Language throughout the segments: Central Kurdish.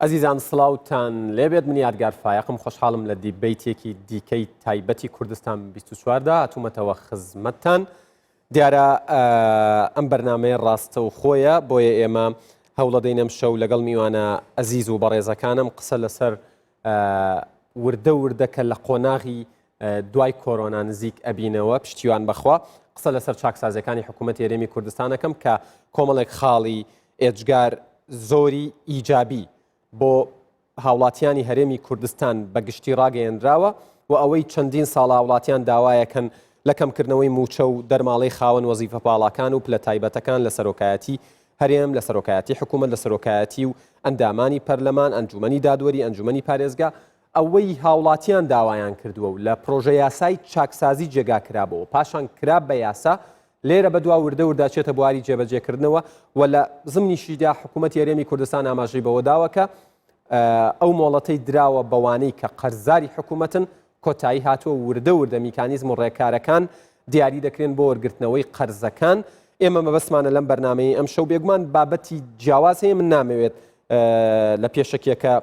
ئەزیزان سڵاوتان لێبێت من یادگار فایەقم خۆشحاڵم لە دیبەیتێکی دیکەی تایبەتی کوردستان 24 دا هاتوومەتەوە خزمەتتان دیارە ئەم بەرنمەیە ڕاستەوخۆیە بۆیە ئێمە هەوڵەدەین ئەم شەو لەگەڵ میوانە ئەزیز و بەڕێزەکانم قسە لەسەر وردە وردە کە لە قۆناغی دوای کۆرۆنا نزیک ئەبینەوە پشتیوان بەخوا قسە لەسەر چاکسازیەکانی حکوومەت هەرێمی کوردستانەکەم کە کۆمەڵێک خاڵی ئێجگار زۆری ئیجابی بۆ هاوڵاتیانی هەرێمی کوردستان بە گشتی ڕاگەیەنراوە و ئەوەی چەندین ساڵە هاوڵاتیان داوایەکەن لە کەمکردنەوەی مووچە و دەرماڵەی خاوەن وەزیفە باڵاکان و پلە تایبەتەکان لە سەرۆکایەتی هەرێم، لە سەرۆکایەتی حکوومەت، لە سەرۆکایەتی و ئەندامانی پەرلەمان، ئەنجوومەنی دادوەری، ئەنجوومەنی پارێزگا، ئەوەی هاوڵاتیان داوایان کردووە و لە پرۆژەیاسای چاکسازی جێگا کرابەوە پاشان کرا بە یاسا، لێرە بەدوا وردە وردە چێتە بواری جێبەجێکردنەوە و لە زمنیشیدا حکوومەتی هەرێمی کوردستان ئاماژەی بەوە داوە کە ئەو مۆڵەتەی دراوە بەوانەی کە قەرزاری حکوومەتن کۆتایی هاتووە و وردە وردە میکانیزم و ڕێکارەکان دیاری دەکرێن بۆ وەرگرتنەوەی قەرزەکان. ئێمە مەبەستمانە لەم بەرنامەیەی ئەمشەو بێگومان بابەتی جیاواز هەیە من نامەوێت لە پێشەکیەکە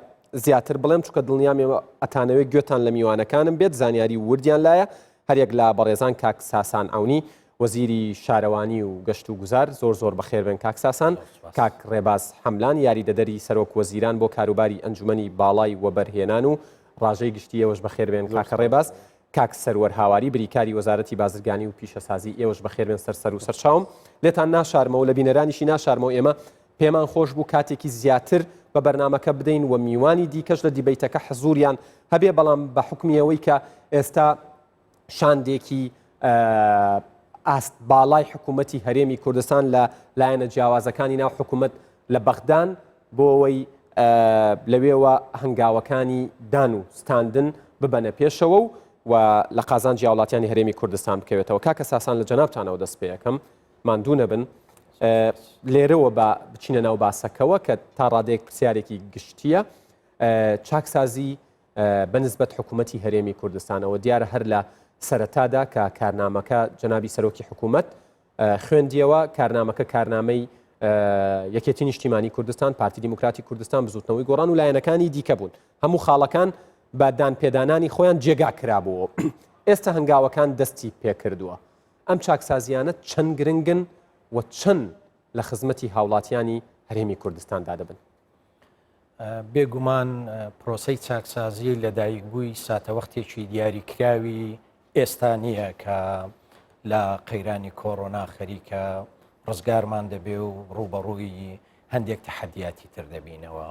زیاتر بڵێم چونکە دڵنیام ئێوە ئەتانەوێت گوێتان لە میوانەکانم بێت زانیاری وردیان لایە هەریەک لە بەڕێزان کاک ساسان عەونی وەزیری شارەوانی و گەشت و گوزار زۆر زۆر بەخێربێن کاک ساسان کاک ڕێباز حەملان یاریدەدەری سەرۆک وەزیران بۆ کاروباری ئەنجومەنی باڵای وەبەرهێنان و ڕاژەی گشتی ئێوەش بەخێربێن کاکە ڕێباز کاک سەروەر هاواری بریکاری وەزارەتی بازرگانی و پیشەسازی ئێوەش بەخێربێن سەر سەر و سەرچاوم لێتان ناشارمەوە لە بینەرانیشی ناشارمەوە ئێمە پێمان خۆش بوو کاتێکی زیاتر بە بەرنامەکە بدەین و میوانی دیکەش لە دیبەیتەکە حزوریان هەبێ بەڵام بە حوکمی ئەوەی کە ئێستا شاندێکی ئاست باڵای حکوومەتی هەرێمی کوردستان لە لایەنە جیاوازەکانی ناو حکوومەت لە بەغدان بۆ ئەوەی لەوێوە هەنگاوەکانی دان و ستاندن ببەنە پێشەوە و و لە قازانجی هاوڵاتیانی هەرێمی کوردستان بکەوێتەوە. کاکە ساسان لە جەنابتانەوە دەست پێ ئەکەم ماندوو نەبن لێرەوە با بچینە ناو باسەکەوە کە تا ڕادەیەک پرسیارێکی گشتیە چاکسازی بەنسبەت حکوومەتی هەرێمی کوردستانەوە دیارە هەر لە سەرەتادا کە کارنامەکە جەنابی سەرۆکی حکوومەت خوێندیەوە، کارنامەکە کارنامەی یەکێتی نیشتیمانی کوردستان، پارتی دیموکراتی کوردستان، بزوتنەوەی گۆڕان و لایەنەکانی دیکە بوون. هەموو خاڵەکان بە دانپێدانانی خۆیان جێگا کرابوو. ئێستا هەنگاوەکان دەستی پێکردووە. ئەم چاکسازیانە چەند گرنگن و چەند لە خزمەتی هاوڵاتیانی هەرێمی کوردستاندا دەبن؟ بێگومان پرۆسەی چاکسازی لەدایکبووی ساتەوەختێکی دیاریکراوی ئێستا نییە کە لە قەیرانی کۆرۆنا خەریکە ڕزگارمان دەبێ و ڕووبەڕووی هەندێک تەحەدیاتی تر دەبینەوە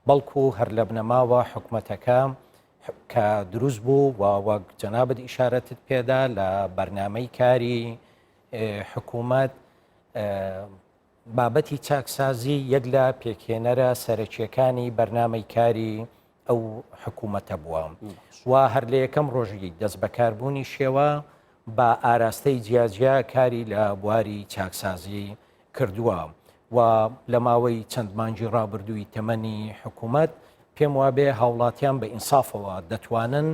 بەڵکو هەر لە بنەماوە حکومەتەکە کە دروست بوو و وەک جەنابت ئیشارەتت پێدا لە بەرنامەی کاری حکوومەت بابەتی چاکسازی یەک لە پێکهێنەرە سەرەکیەکانی بەرنامەی کاری ئەو حکوومەتە بووە و هەر لە یەکەم ڕۆژی دەست بەکاربوونی شێوە بە ئاراستەی جیاجیا کاری لە بواری چاکسازی کردووە و لە ماوەی چەند مانگی ڕابردووی تەمەنی حکوومەت پێم وابێ هاوڵاتیان بە ئینسافەوە دەتوانن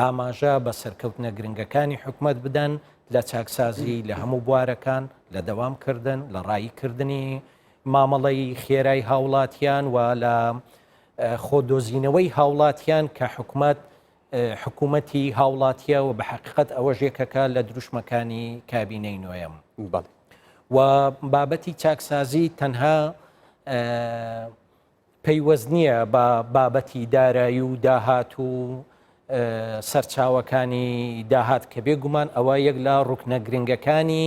ئاماژە بە سەرکەوتنە گرنگەکانی حکومەت بدەن لە چاکسازی لە هەموو بوارەکان، لە دەوام کردن، لە ڕایی کردنی مامەڵەی خێرای هاوڵاتیان و لە خۆ دۆزینەوەی هاوڵاتیان کە حکومەت حکوومەتی هاوڵاتیە و بە حقیقت ئەوە ژێکەکە لە دروشمەکانی کابینەی نۆیەم. و بابەتی چاکسازی تەنها پەیوەست نییە بە بابەتی دارایی و داهات و سەرچاوەکانی داهات کە بێ گومان ئەوە یەک لە ڕوکنە گرنگەکانی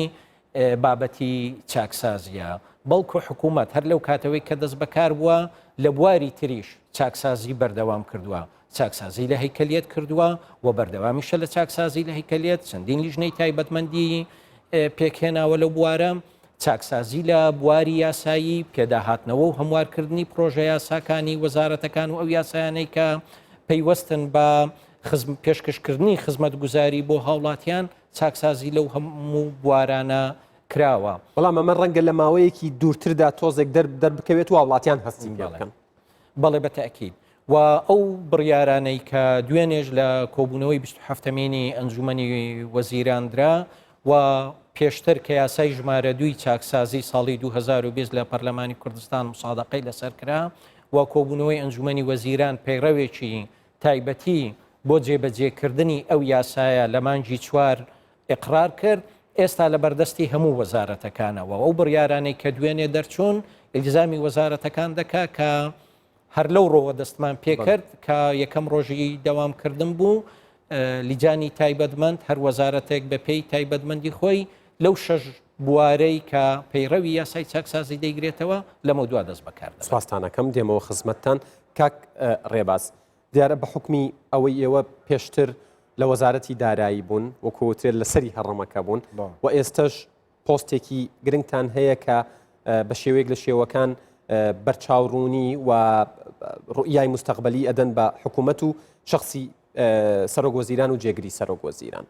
بابەتی چاکسازیە بەڵکو حکوومەت هەر لەو کاتەوەی کە دەست بەکار بووە لە بواری تریش چاکسازی بەردەوام کردووە چاکسازی لە هەیکەلیت کردووە و بەردەوامیشە لە چاکسازی لە هەیکەلیت چەندین لیژنەی تایبەتمەندی پێکهێناوە لەو بوارە چاکسازی لە بواری یاسایی، پێداهاتنەوە و هەموارکردنی پرۆژە یاساکانی وەزارەتەکان و ئەو یاسایانەی کە پەیوەستن بە پێشکەشکردنی خزمەتگوزاری بۆ هاوڵاتیان، چاکسازی لەو هەموو بوارانە کراوە. بەڵام ئەمە ڕەنگە لە ماوەیەکی دوورتردا تۆزێک دەربکەوێت و هاوڵاتیان هەستی پێ بکەن. بەڵێ بە تەئکید. و ئەو بڕیارانەی کە دوێنێش لە کۆبوونەوەی 27مینی ئەنجومەنی وەزیران درا و پێشتر کە یاسای ژمارە دووی چاکسازی ساڵی 2020 لە پەرلەمانی کوردستان مسادەقەی لەسەر کرا. و کۆبوونەوەی ئەنجومەنی وەزیران پەیڕەوێکی تایبەتی بۆ جێبەجێکردنی ئەو یاسایە لە مانگی چوار ئیقرار کرد، ئێستا لە بەردەستی هەموو وەزارەتەکانە و ئەو بڕیارانەی کە دوێنێ دەرچوون ئیلزامی وەزارەتەکان دەکا کە هەر لەو ڕۆوە دەستمان پێکرد کە یەکەم ڕۆژی دەوامکردن بوو لیجانی تایبەتمەند هەر وەزارەتێک بە پێی تایبەتمەندی خۆی لەو شەش بوارەی کە پەیڕەوی یاسای چاکسازی دەیگرێتەوە لەمە دوا دەست بەکار دەبن. سپاستانەکەم دێمەوە خزمەتتان کاک ڕێباز دیارە بە حوکمی ئەوەی ئێوە پێشتر لە وەزارەتی دارایی بوون وەکو وترێت لەسەری هەڕەمەکە بوون و ئێستەش پۆستێکی گرنگتان هەیە کە بە شێوەیەک لە شێوەکان بەرچاوڕوونی و ڕوئیای مستەقبلی ئەدەن بە حکوومەت و شخصی سەرۆک وەزیران و جێگری سەرۆک وەزیران.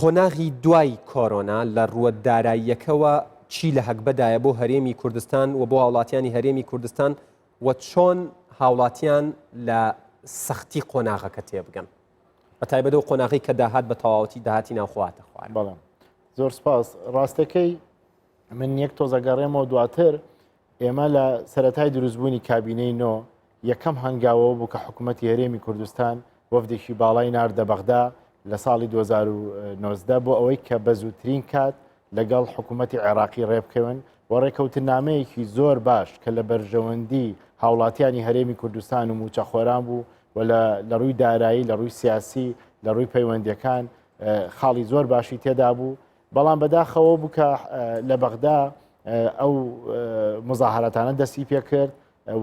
قۆناغی دوای کۆرۆنا لە ڕووە داراییەکەوە چی لە هەگبەدایە بۆ هەرێمی کوردستان و بۆ هاوڵاتیانی هەرێمی کوردستان و چۆن هاوڵاتیان لە سەختی قۆناغەکە تێبگەن بە تایبەت ئەو قۆناغی کە داهات بە تەواوەتی داهاتی ناوخۆ هاتە خوارەوە؟ بەڵێ زۆر سپاس. ڕاستەکەی من یەک تۆزەگەڕێمەوە دواتر ئێمە لە سەرەتای دروستبوونی کابینەی نۆ یەکەم هەنگاوەوە بوو کە حکوومەتی هەرێمی کوردستان وەفدێکی باڵای ناردە بەغدا لە ساڵی 2019 بۆ ئەوەی کە بە زووترین کات لەگەڵ حکوومەتی عێراقی ڕێبکەون و ڕێکەوتنامەیەکی زۆر باش کە لە بەرژەوەندی هاوڵاتیانی هەرێمی کوردستان و موچەخۆران بوو و لە ڕووی دارایی لە ڕووی سیاسی لە ڕووی پەیوەندیەکان خاڵی زۆر باشی تێدا بوو بەڵام بەداخەوە بوو کە لە بەغدا ئەو مزاهرەتانە دەستی پێکرد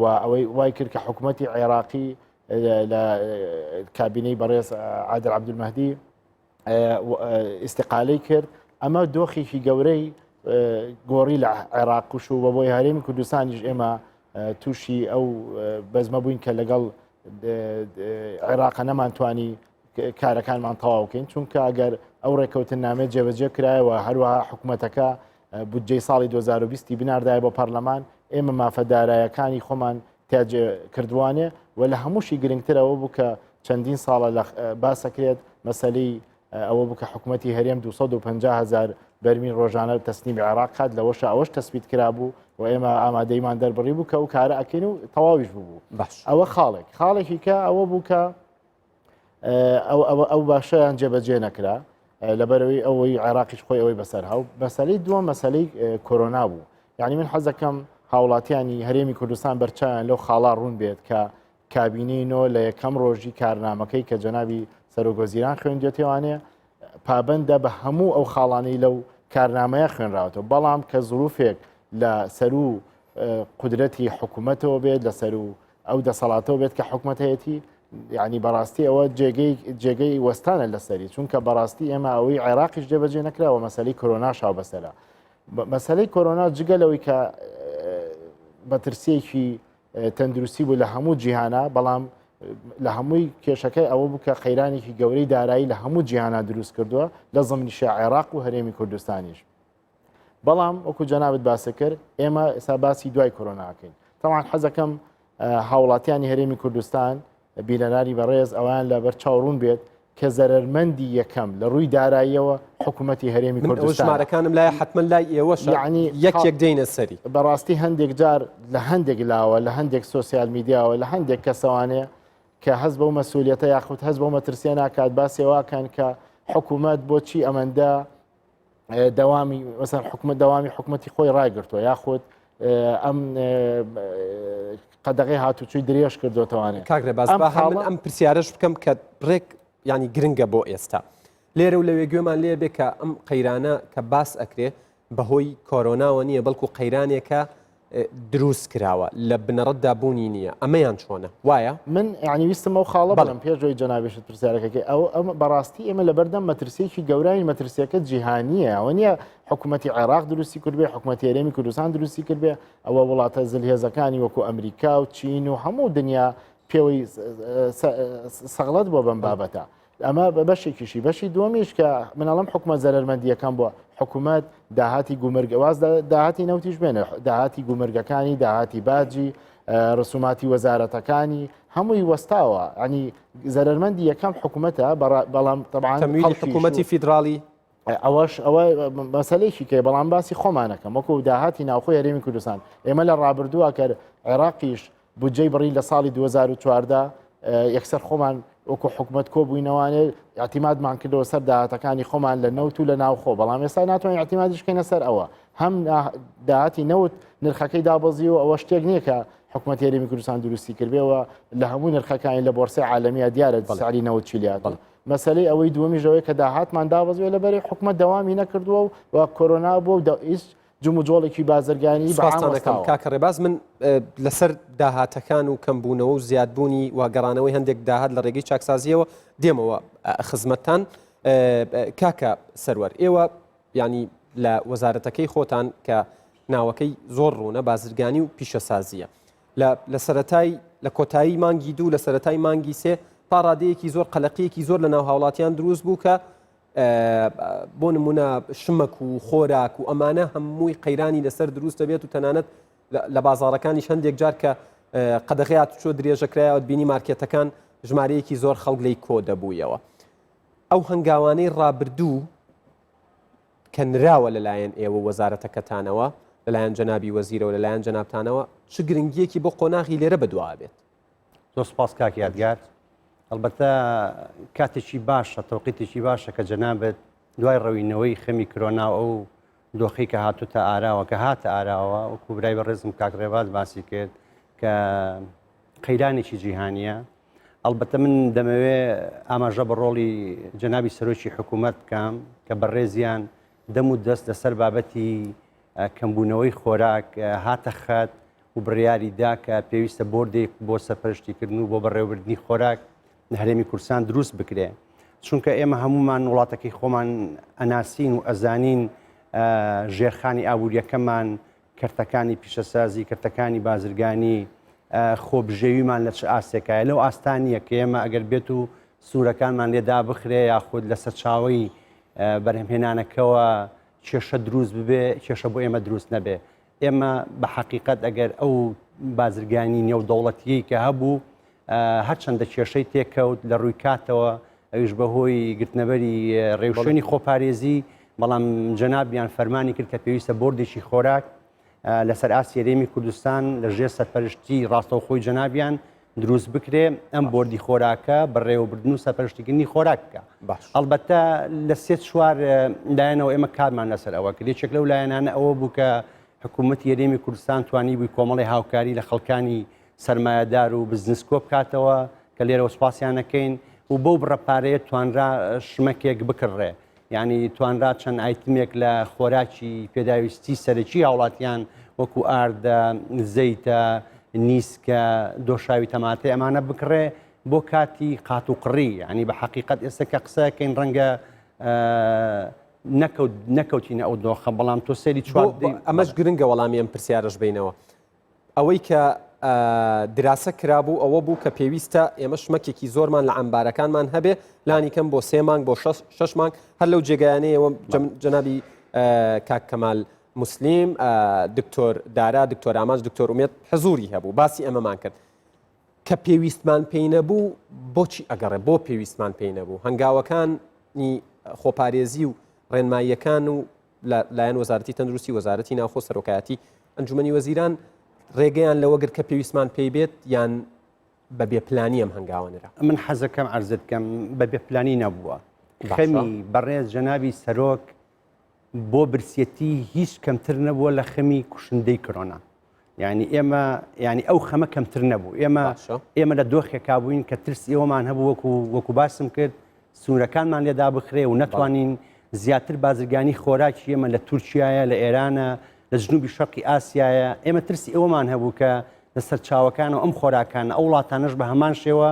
و ئەوەی وای کرد کە حکوومەتی عێراقی لە کابینەی بەڕێز عادل عەبدولمەهدی ئیسیقالەی کرد ئەمە دۆخێکی گەورەی گۆڕی لە عێراقش و بە بۆی هەرێمی کوردستانیش ئێمە تووشی ئەو بەزمە بووین کە لەگەڵ عێراقە نەمانتوانی کارەکانمان تەواوکەین چونکە ئەگەر ئەو ڕێککەوتن نامێت جێبەجێ کرایەوە هەروەها حکوومەتەکە بودجەی ساڵی 2020 بناردایە بۆ پەرلەمان ئێمە مافە دارایەکانی خۆمان تاجێ کردوانێ و لە هەمووشی گرنگترەوە بوو کە چەندین ساڵە لە باسەکرێت مەسەلەی ئەوە بوو کە حکوومەتی هەرێم 250 هزار بەرمیل ڕۆژانە تەسلیمی عێراق کات لەوەشە ئەوەش تەسبیت کرابوو و ئێمە ئامادەیمان دەربڕی بوو کە ئەو کارە ئەکەین و تەواویش بوو باش ئەوە خاڵێک خاڵێکی کە ئەوە بوو کە ئەو ئەو ئەو باشەیان جێبەجێ نەکرا لەبەرەوەی ئەوەی عێراقیش خۆی ئەوەی بەسەر هاو مەسەلەی دووەم مەسەلەی کۆرۆنا بوو یعنی من حەزەکەم هاوڵاتیانی هەرێمی کوردستان بەرچاویان لەو خاڵا ڕوون بێت کە کابینەی نۆ لە یەکەم ڕۆژی کارنامەکەی کە جەنابی سەرۆکوەزیران خوێندێتێوانێ پابەندە بە هەموو ئەو خاڵانەی لەو کارنامەیە خوێنراوەتەوە بەڵام کە زروفێک لە سەرو قودرەتی حکوومەتەوە بێت لە سەرو ئەو دەسەڵاتەوە بێت کە حکومەت هەیەتی یعنی بەڕاستی ئەوە جێگەی جێگەی وەستانە لەسەری چونکە بەڕاستی ئێمە ئەوەی عێراقیش جێبەجێ نەکراوە مەسەلەی کۆرۆنا شاو بەسەرە مەسەلەی کۆرۆنا جگە لەوەی کە بەترسیەکی تەندروستی بوو لە هەموو جیهانە بەڵام لە هەمووی کێشەکەی ئەوە بوو کە قەیرانێکی گەورەی دارایی لە هەموو جیهانە دروست کردووە لە زمنیشە عێراق و هەرێمی کوردستانیش بەڵام وەکو جەنابت باسە کرد ئێمە ئێستا باسی دوای کۆرۆناکەین تەوان حەزەکەم هاوڵاتیانی هەرێمی کوردستان بینەرانی بەڕێز ئەوان لە بەر چاوڕون بێت کە زەرەرمەندی یەکەم لە ڕووی داراییەوە حکوومەتی هەرێمی کوردستان ژمارەکانم لای حتمما لای ئێوەش یعنی یەکێک دێنە سەری بەڕاستی هەندێک جار لە هەندێک لاوە لە هەندێک سۆسیال میدیاوە لە هەندێک کەسەوانەیە کە هەست بەو مەسولیەتە یاخود هەست بەو مەترسیە ناکات باسێواکەن کە حکوومەت بۆچی ئەمەندە دەوامی مەسەن حکومەت دەوامی حکومەتی خۆی ڕاگرتووە یاخود ئەم قەدەغی هاتوچوی درێژ کردوتوانێت کاک ڕێباز با هەر من ئەم پرسیارەش بکەم کە ڕێک ینی گرنگە بۆ ئێستا لێرە و لەوێ گوێمان لێ بێ کە ئەم قەیرانە کە باس ئەکرێ بەهۆی کۆرۆناوە نییە بەڵکو قەیرانێکە دروست کراوە لە بنەڕەتدا بوونی نییە ئەمەیان چۆنە وایە؟ من یعنی ویستم ئەو خاڵە بڵێم پێش ئەوەی جەنابیشت پرسیارەکەکەی ئەو ئەم بەڕاستی ئێمە لەبەردەم مەترسیەکی گەورەین مەترسیەکە جیهانییە ئەوە نییە حکوومەتی عێراق دروستی کردبێ حکوومەتی هەرێمی کوردستان دروستی کردبێ ئەوە وڵاتە زلهێزەکانی وەکو ئەمریکا و چین و هەموو دنیا پێوەی سەغڵەت بووە بەم بابەتە ئەمە بە بەشێکیشی بەشی دووەمیش کە مناڵم حکومەت زەرەرمەندی یەکەم بووە حکومەت داهاتی گومرگ واز داهاتی نەوتیش بێنە داهاتی گومرگەکانی داهاتی باجی ڕسوماتی وەزارەتەکانی هەمووی وەستاوە ئەنی زەرەرمەندی یەکەم حکومەتە بەڵام تەبعا حکوومەتی فیدراڵی. ئەوەش ئەوە مەسەلەیەکی کێ بەڵام باسی خۆمانەکەم وەکو داهاتی ناوخۆی هەرێمی کوردستان ئێمە لە ڕابردووە کە عێراقیش بودجەی بڕی لە ساڵی 2014 یەکسەر خۆمان وەکو حکومت کۆبووینەوانێ اعتیمادمان کردەوە سەر داهاتەکانی خۆمان لە نەوت و لە ناوخۆ بەڵام ئێستا ناتوانین اعتیمادیش بکەینە سەر ئەوە هەم داهاتی نەوت نرخەکەی دابەزی و ئەوە شتێک نییە کە حکومەتی هەرێمی کوردستان دروستی کردبێەوە لە هەموو نرخەکانی لە بۆرسەی عالەمیە دیارە سعری نەوت چیلیات مەسەلەی ئەوەی دووەمیش ئەوەیە کە داهاتمان دابەزیوە لەبەرەی حکومەت دەوامی نەکردووە و و کۆرۆنا بووە و هیچ جموجۆڵێکی بازرگانی بە عام سوپاستان دەکەم وەستاوە. کاکە ڕێباز من لەسەر داهاتەکان و کەمبوونەوە و زیادبوونی و گەڕانەوەی هەندێک داهات لە ڕێگەی چاکسازیەوە دێمەوە خزمەتتان کاکە سەروەر ئێوە ینی لە وەزارەتەکەی خۆتان کە ناوەکەی زۆر ڕوونە بازرگانی و پیشەسازیە لە لە سەرەتای لە کۆتایی مانگی دوو لە سەرەتای مانگی سێ تا ڕادەیەکی زۆر قەلەقیەکی زۆر لە ناو هاوڵاتیان دروست بوو کە بۆ نمونە شمەک و خۆراک و ئەمانە هەمووی قەیرانی لەسەر دروست دەبێت و تەنانەت لە بازارەکانیش هەندێک جار کە قەدەغیات چۆ درێژەکرایەوە بینی مارکێتەکان ژمارەیەکی زۆر خەڵک لی کۆ دەبوویەوە ئەو هەنگاوانەی ڕابردوو کە نراوە لەلایەن ئێوە و وەزارەتەکەتانەوە، لەلایەن جەنابی وەزیرەوە، لەلایەن جەنابتانەوە، چ گرنگییەکی بۆ قۆناغی لێرە بەدواوە بێت؟ زۆر سپاس کاک یادگار. ئەڵبەتە کاتێکی باشە، تەوقیتێکی باشە کە جەنابت دوای ڕەوینەوەی خەمی کرۆنا و ئەو دۆخەی کە هاتووتە ئاراوە، کە هاتە ئاراوە، وەکوو برای بەڕێزم کاک ڕێباز باسی کرد کە قەیرانێکی جیهانییە، ئەڵبەتە من دەمەوێ ئاماژە بە ڕۆڵی جەنابی سەرۆکی حکوومەت بکەم کە بەڕێزیان دەم و دەست لەسەر بابەتی کەمبوونەوەی خۆراک هاتە خەت و بڕیاری دا کە پێویستە بۆردێک بۆ سەرپەرشتیکردن و بۆ بەڕێوەبردنی خۆراک لە هەرێمی کوردستان دروست بکرێ چونکە ئێمە هەمومان وڵاتەکەی خۆمان ئەناسین و ئەزانین ژێرخانی ئابوووریەکەمان کەرتەکانی پیشەسازی، کەرتەکانی بازرگانی، خۆبژێویمان لە چ ئاستێکایە، لەو ئاستا نییە کە ئێمە ئەگەر بێت و سنوورەکانمان لێ دابخرێ یاخود لە سەرچاوەی بەرهەمهێنانەکەوە کێشە دروست ببێ، کێشە بۆ ئێمە دروست نەبێ. ئێمە بە حەقیقەت ئەگەر ئەو بازرگانی نێودەوڵەتییەی کە هەبوو، هەرچەندە کێشەی تێکەوت لە ڕووی کاتەوە، ئەویش بەهۆی گرتنەبەری ڕێوشوێنی خۆپارێزی، بەڵام جەنابیان فەرمانی کرد کە پێویستە بۆردێکی خۆراک لەسەر ئاستی هەرێمی کوردستان لە ژێر سەرپەرشتی ڕاستەوخۆی جەنابیان دروست بکرێ، ئەم بۆردی خۆراکە بەڕێوەبردن و سەرپەرشتیکردنی خۆراک بکە. ئەڵبەتە لە سێ چوار لایەنەوە ئێمە کارمان لەسەر ئەوە کرد، یەکێک لەو لایەنانە ئەوە بوو کە حکوومەتی هەرێمی کوردستان توانیبووی کۆمەڵی هاوکاری لە خەڵکانی سەرمایەدار و بزنس کۆبکاتەوە کە لێرەوە سوپاسیان ئەکەین و بەو بڕە پارەیە توانرا شمەکێک بکڕێ یعنی توانرا چەند ئایتمێک لە خۆراکی پێداویستی سەرەکی هاوڵاتیان وەکو ئاردە زەیتە نیسکە دۆشاوی تەماتەی ئەمانە بکڕێ بۆ کاتی قات و قڕی ینی بە حقیقت ئێستا کە قسەکەین ڕەنگە نەکەوت نەکەوتینە ئەو دۆخە بەڵام تۆ سەیری چوار ئەمەش گرنگە وەڵامی ئەم پرسیارەش بینەوە ئەوەی کە دراسە کرابوو ئەوە بوو کە پێویستە ئێمە شمەکێکی زۆرمان لە عەمبارەکانمان هەبێ لانی کەم بۆ سێ مانگ بۆ شەش مانگ هەر لەو جێگایانەیەوە جەنابی کاک کەمال موسلیم دکتۆر دارا دکتۆر ئامانج دکتۆر ئومێد حزوری هەبوو باسی ئەمەمان کرد کە پێویستمان پێی نەبوو بۆچی ئەگەڕێ بۆ پێویستمان پێی نەبوو هەنگاوەکانی خۆپارێزی و ڕێنماییەکان و لە لایەن وەزارەتی تەندروستی، وەزارەتی ناوخۆ، سەرۆکایەتی ئەنجومەنی وەزیران ڕێگەیان لەوە گرت کە پێویستمان پێی بێت یان بە بێپلانی ئەم هەنگاوە نرا؟ من حەزەکەم عەرزت کەم بە بێپلانی نەبووە. خەمی بەڕێز جەنابی سەرۆک بۆ برسیەتی هیچ کەمتر نەبووە لە خەمی کوشندەی کرۆنا. یعنی ئێمە یعنی ئەو خەمە کەمتر نەبوو ئێمە ئێمە لە دۆخێکا بووین کە ترسی ئەومان هەبوو وەکو وەکو باسم کرد سنوورەکانمان لێدا بخرێ و نەتوانین زیاتر بازرگانی خۆراکی ئێمە لە تورکایە لە ئێرانە لە جنوبی شەرقی ئاسیایە ئێمە ترسی ئەومان هەبوو کە لە سەرچاوەکان و ئەم خۆراکان ئەو وڵاتانەش بە هەمان شێوە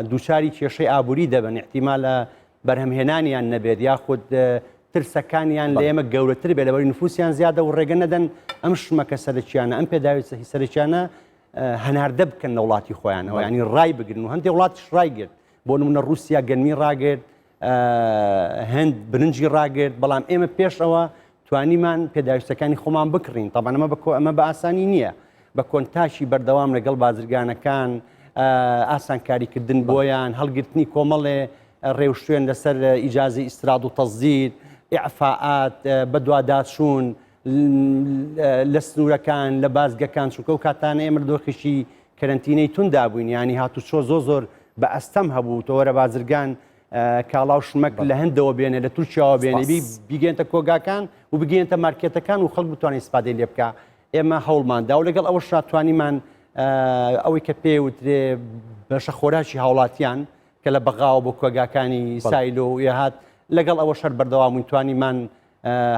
دووچاری کێشەی ئابووری دەبن احتیمالە بەرهەمهێنانیان نەبێت یاخود ترسەکانیان لە ئێمە گەورەتر بێت لەبەری نفوسیان زیادە و ڕێگە نەدەن ئەم شمەکە سەرەکیانە ئەم پێداویستی سەرەکیانە هەناردە بکەن لە وڵاتی خۆیانەوە ینی ڕای بگرن و هەندێک وڵاتیش ڕایگرت بۆ نمونە رووسیا گەنمی ڕاگرت هەند برنجی ڕاگرت بەڵام ئێمە پێشەوە توانیمان پێداویستەکانی خۆمان بکڕین تەبعەن ئەمە بە ئەمە بە ئاسانی نییە بە کۆنتاکی بەردەوام لەگەڵ بازرگانەکان ئاسانکاریکردن بۆیان هەڵگرتنی کۆمەڵێ. ڕێوشوێن لەسەر ئیجازی ئیستراد و تەزدیر، ئیعفائات، بەدواداچوون لە سنوورەکان، لە بازگەکان، چونکە ئەو کاتانە ئێمە لە دۆخێکی کەرەنتینەی توندا بووین، یانی هاتوچۆ زۆر زۆر بە ئەستەم هەبوو، تۆ وەرە بازرگان کاڵا و شمەک لە هەندەوە بێنێ، لە تورکیاوە بێنێ، بیگەێنتە کۆگاکان و بگەێنتە مارکێتەکان و خەڵک بتوانێت ئیسفادەی لێ بکا. ئێمە هەوڵماندا و لەگەڵ ئەوەشا توانیمان ئەوەی کە پێ وترێ بەشە خۆراکی هاوڵاتیان کە لە بەغاوە بۆ کۆگاکانی سایلۆ و هات لەگەڵ ئەوە شەر بەردەوامون توانیمان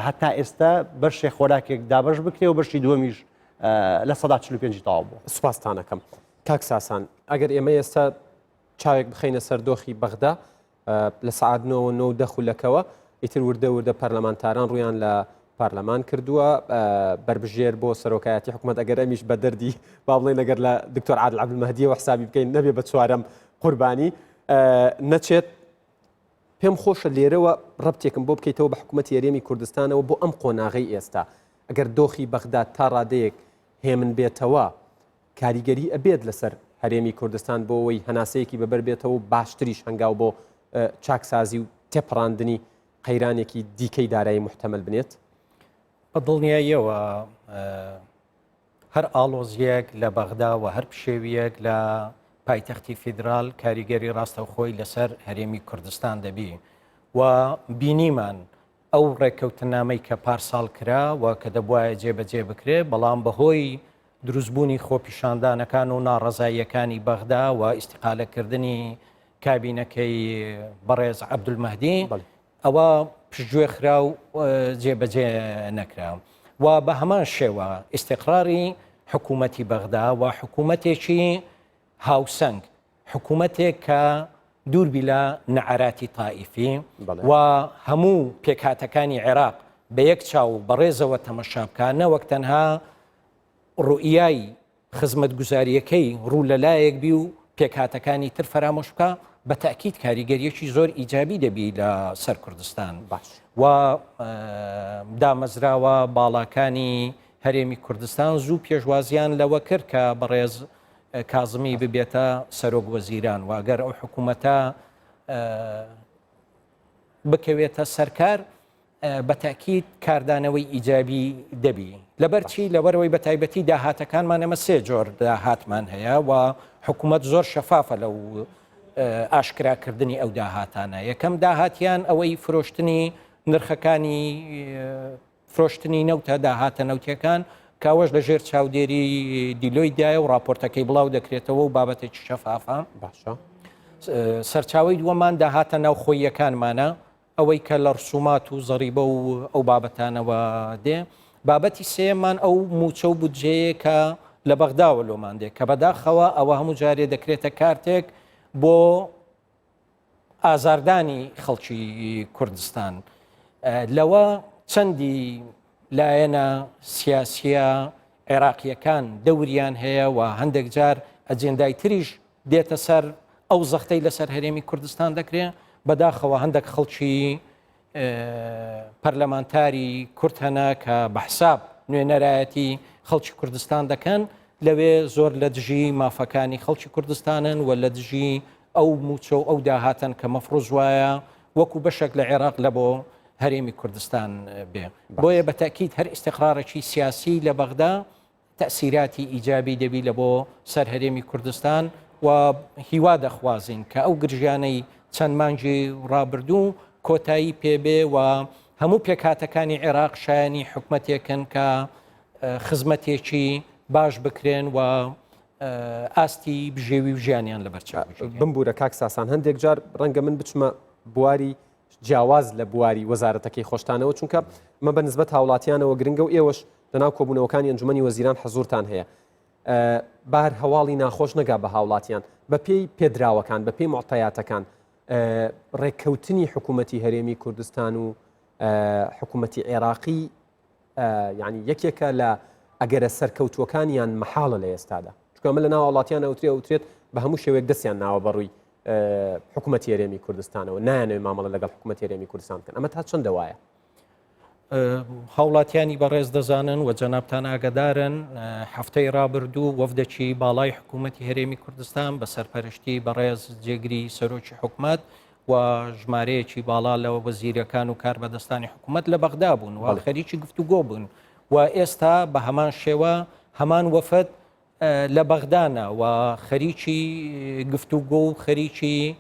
هەتا ئێستا بەشێ خۆراکێک دابەش بکرێ و بەشی دووەمیش 45% تەواو بوو. سوپاستانەکەم کاک ساسان ئەگەر ئێمە ئێستا چاوێک بخەینە سەر دۆخی بەغدا لە سەعات نۆوە نۆ و دە خولەکەوە ئیتر وردە وردە پەرلەمانتاران ڕویان لە پەرلەمان کردووە بەربژێر بۆ سەرۆکایەتی حکوومەت ئەگەر ئەمیش بە دەردی با بڵێن ئەگەر لە دکتۆر عادل عەبدولمەهدیەوە حسابی بکەین نەبێ بە چوارەم قوربانی نەچێت پێم خۆشە لێرەوە ڕەبتێکم بۆ بکەیتەوە بە حکوومەتی هەرێمی کوردستانەوە بۆ ئەم قۆناغەی ئێستا ئەگەر دۆخی بەغداد تا ڕادەیەک هێمن بێتەوە کاریگەری ئەبێت لەسەر هەرێمی کوردستان بۆ ئەوەی هەناسەیەکی بەبەر بێتەوە و باشتریش هەنگاو بۆ چاکسازی و تێپەڕاندنی قەیرانێکی دیکەی دارایی محتەمەل بنێت؟ بە دڵنیاییەوە هەر ئاڵۆزییەک لە بەغدا و هەر پشێوییەک لە پایتەختی فیدرال کاریگەری ڕاستەوخۆی لەسەر هەرێمی کوردستان دەبی و بینیمان ئەو ڕێککەوتننامەی کە پارساڵ کرا و کە دەبوایە جێبەجێ بکرێ، بەڵام بەهۆی دروستبوونی خۆپیشاندانەکان و ناڕەزاییەکانی بەغدا و ئیستیقالەکردنی کابینەکەی بەڕێز عەبدولمەهدی، ئەوە پشتگوێ خرا و جێبەجێ نەکرا و بە هەمان شێوە ئیستیقراری حکوومەتی بەغدا و حکوومەتێکی هاوسەنگ حکوومەتێک کە دوور بی لە نەعەراتی تائیفی و هەموو پێکهاتەکانی عێراق بە یەک چاو و بەڕێزەوە تەمەشا بکا نەوەک تەنها ڕوئیای خزمەتگوزارییەکەی ڕوو لە لایەک بی و پێکهاتەکانی تر فەرامۆش بکا بە تەئکید کاریگەریەکی زۆر ئیجابی دەبی لە سەر کوردستان باش. و دامەزراوە باڵاکانی هەرێمی کوردستان زوو پێشوازیان لەوە کرد کە بەڕێز کازمی ببێتە سەرۆک وەزیران و ئەگەر ئەو حکوومەتە بکەوێتە سەرکار بە تاکیید کاردانەوەی ئیجابی دەبی لەبەر چی لەبەرەوەی بە تایبەتی داهاتەکانمان ئەمە سێ جۆر داهاتمان هەیە و حکوومەت زۆر شەفافە لەو ئاشکراکردنی ئەو داهاتانە یەکەم داهاتیان ئەوەی فرۆشتنی نرخەکانی فرۆشتنی نەوتە داهاتە نەوتیەکان کە ئەوەش لە ژێر چاودێری دیلۆیتدایە و راپۆرتەکەی بڵاو دەکرێتەوە و بابەتێکی شەفافە. باشە. سەرچاوەی دووەمان داهاتە ناوخۆییەکانمانە ئەوەی کە لە ڕسومات و زەریبە و ئەو بابەتانەوە دێ. بابەتی سێیەممان ئەو موچە و بودجەیە کە لە بەغداوە لۆمان دێ کە بەداخەوە ئەوە هەموو جارێ دەکرێتە کارتێک بۆ ئازاردانی خەڵکی کوردستان لەوە چەندی لایەنە سیاسیە عێراقیەکان دەوریان هەیە و هەندێک جار ئەجێندای تریش دێتە سەر ئەو زەختەی لەسەر هەرێمی کوردستان دەکرێت بەداخەوە هەندێک خەڵکی پەرلەمانتاری کورد هەنە کە بە حساب نوێنەرایەتی خەڵکی کوردستان دەکەن لەوێ زۆر لە دژی مافەکانی خەڵکی کوردستانن و لە دژی ئەو موچە و ئەو داهاتەن کە مەفروز وایە وەکو بەشێک لە عێراق لە بۆ هەرێمی کوردستان بێ بۆیە بە تاکیید هەر ئیستقرارێکی سیاسی لە بەغدا تەئسیراتی ئیجابی دەبی لە بۆ سەر هەرێمی کوردستان و هیوا دەخوازین کە ئەو گرژیانەی چەند مانگی ڕابردوو کۆتایی پێبێ و هەموو پێکهاتەکانی عێراق شایانی حکومەتێکن کە خزمەتێکی باش بکرێن و ئاستی بژێوی و ژیانیان لەبەرچاو بگیرێت. بمبوورە کاک ساسان هەندێک جار ڕەنگە من بچمە بواری جیاواز لە بواری وەزارەتەکەی خۆشتانەوە چونکە مە بە نسبەت هاوڵاتیانەوە گرنگە و ئێوەش لەناو کۆبوونەوەکانی ئەنجومەنی وەزیران حەزورتان هەیە بار هەواڵی ناخۆش نەگا بە هاوڵاتیان بەپێی پێدراوەکان بەپێی معتەیاتەکان ڕێککەوتنی حکوومەتی هەرێمی کوردستان و حکوومەتی عێراقی یعنی یەکێکە لە ئەگەرە سەرکەوتووەکان یان مەحاڵە لە ئێستادا چونکە ئەمە لە ناو هاوڵاتیان ئەوترێ ئەوترێت بە هەموو شێوەیەک دەستیان ناوە بەڕووی حکوومەتی هەرێمی کوردستانەوە نایانەوێت مامەڵە لەگەڵ حکوومەتی هەرێمی کوردستان بکەن ئەمە تا چەندە وایە؟ هاوڵاتیانی بەڕێز دەزانن و جەنابتان ئاگدارن هەفتەی ڕابردوو وەفدێکی باڵای حکوومەتی هەرێمی کوردستان بە سەرپەرشتی بەڕێز جێگری سەرۆکی حکومەت و و ژمارەیەکی باڵا لە وەزیرەکان و کاربەدەستانی حکوومەت لە بەغدا بوون و خەریکی گفتوگۆ بوون و ئێستا بە هەمان شێوە هەمان وەفد لە بەغدانە و خەریکی گفتوگۆ و خەریکی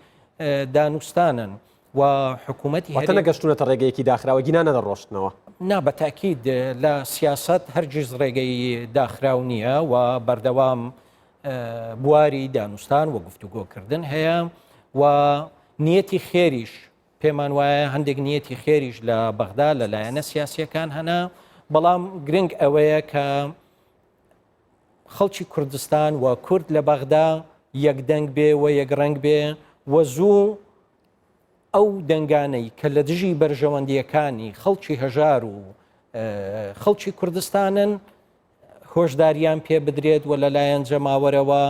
دانوستانن و حکوومەتی واتە نەگەشتونەتە ڕێگەیەکی داخراوە گینا نەدەڕۆشتنەوە. نا بە تاکید لە سیاسەت هەرگیز ڕێگەی داخراو نییە و بەردەوام بواری دانوستان و گفتوگۆکردن هەیە و نیەتی خێریش پێمان وایە هەندێک نیەتی خێریش لە بەغدا لە لایەنە سیاسیەکان هەنا بەڵام گرنگ ئەوەیە کە خەڵکی کوردستان و کورد لە بەغدا یەک دەنگ بێ و یەک ڕەنگ بێ و زوو ئەو دەنگانەی کە لە دژی بەرژەوەندیەکانی خەڵکی هەژار و خەڵکی کوردستانن هۆشداریان پێ بدرێت و لەلایەن جەماوەرەوە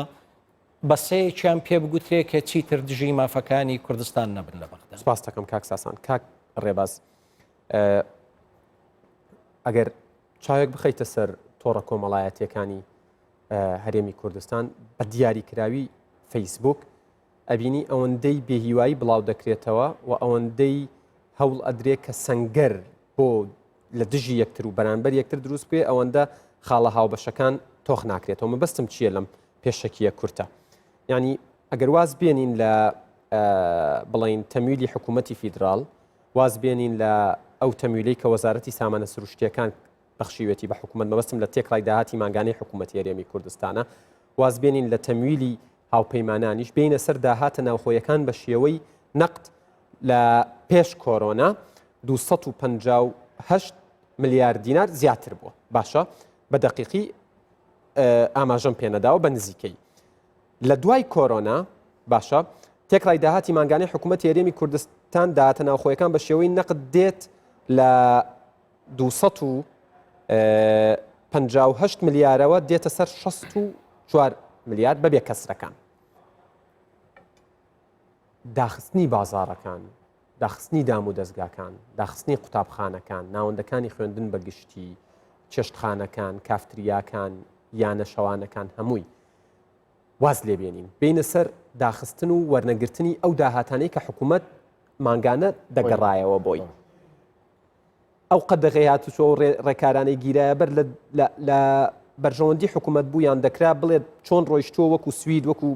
بەسەیەکیان پێ بگوترێ کە چیتر دژی مافەکانی کوردستان نەبن لە بەغدا. سپاس دەکەم کاک ساسان. کاک ڕێباز ئەگەر چاوێک بخەیتە سەر تۆڕە کۆمەڵایەتیەکانی هەرێمی کوردستان بە دیاریکراوی فەیسبوک ئەبینی ئەوەندەی بێهیوایی بڵاو دەکرێتەوە و ئەوەندەی هەوڵ ئەدرێ کە سەنگەر بۆ لە دژی یەکتر و بەرانبەر یەکتر دروست بکرێ ئەوەندە خاڵە هاوبەشەکان تۆخ ناکرێتەوە مەبەستم چییە لەم پێشەکیە کورتە یعنی ئەگەر واز بێنین لە بڵین تەمویلی حکوومەتی فیدراڵ واز بێنین لە ئەو تەمویلەی کە وەزارەتی سامانە سروشتیەکان بەخشیوێتی بە حکوومەت مەبەستم لە تێکڕای داهاتی مانگانەی حکوومەتی هەرێمی کوردستانە واز بێنین لە تەمویلی هاوپەیمانانیش بێینە سەر داهاتە ناوخۆیەکان بە شێوەی نەقد لە پێش کۆرۆنا 258 ملیار دینار زیاتر بووە باشە بە دەقیقی ئاماژەم پێنەداوە بە نزیکەی لە دوای کۆرۆنا باشە تێکڕای داهاتی مانگانەی حکوومەت هەرێمی کوردستان داهاتە ناوخۆیەکان بە شێوەی نەقد دێت لە 258 ملیارەوە دێتە سەر 64 ملیار بەبێ کەسرەکان. داخستنی بازاڕەکان، داخستنی دام و دەزگاکان، داخستنی قوتابخانەکان، ناوەندەکانی خوێندن بە گشتی، چێشتخانەکان، کافتریاکان، یانە شەوانەکان هەمووی واز لێبێنین بینە سەر داخستن و وەرنەگرتنی ئەو داهاتانەی کە حکوومەت مانگانە دەگەڕایەوە بۆی. ئەو قەدەغەی هاتوچۆ و ڕێکارانەی گیرایە بەر لە بەرژەوەندی حکوومەت بوو یان دەکرا بڵێت چۆن ڕۆیشتووە وەکو سوید وەکو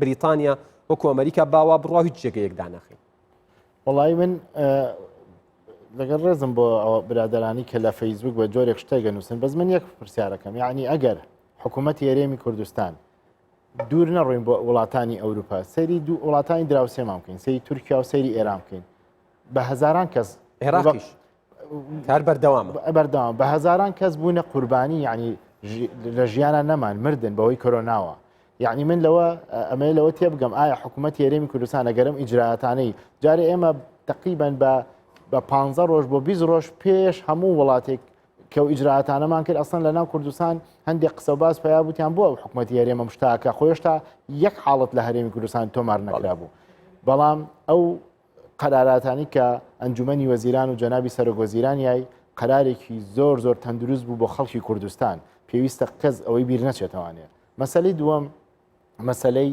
بریتانیا وەکو ئەمریکا باوا بڕوا هیچ جێگەیەک داناخین. وەڵی من لەگەڵ ڕێزم بۆ ئەوە برادرانی کە لە فەیسبوک بە جۆرێک شتێک نووسن بەس من یەک پرسیارەکەم یعنی ئەگەر حکوومەتی هەرێمی کوردستان دوور نەڕۆین بۆ وڵاتانی ئەوروپا سەیری دوو وڵاتانی دراوسێمان بکەین سەیری تورکیا و سەیری ئێران بکەین بە هەزاران کەس عێراقیش کار بەردەوامە بەردەوام بە هەزاران کەس بوونە قوربانی یعنی لە ژیانە نەمان مردن بەهۆی کۆرۆناوە یعنی من لەوە ئەمەیە لەوە تێبگەم ئایا حکوومەت هەرێمی کوردستان ئەگەرم ئیجراتانەی جارێ ئێمە تقریبان بە بە پ ڕۆژ بۆ 20 ڕۆژ پێش هەموو وڵاتێک کە و ئیجراتانەمان کرد ئەسڵەن لە ناو کوردستان هەندێک قسە و باس پیا بوتیان بۆ ئەو حکوومەتی هەرێمە مشتاکە خۆشتا یەک حاڵەت لە هەرێمی کوردستان تۆمار نەکرابوو بەڵام ئەو قەراراتانی کە ئەنجومەنی وەزیران و جەنابی سەرۆک وەزیران یای قەرارێکی زۆر زۆر تەندروست بوو بۆ خەڵکی کوردستان پێویستە کەس ئەوەی بیر نەچێتەوانێ مەسەلەی دووەم مەسەلەی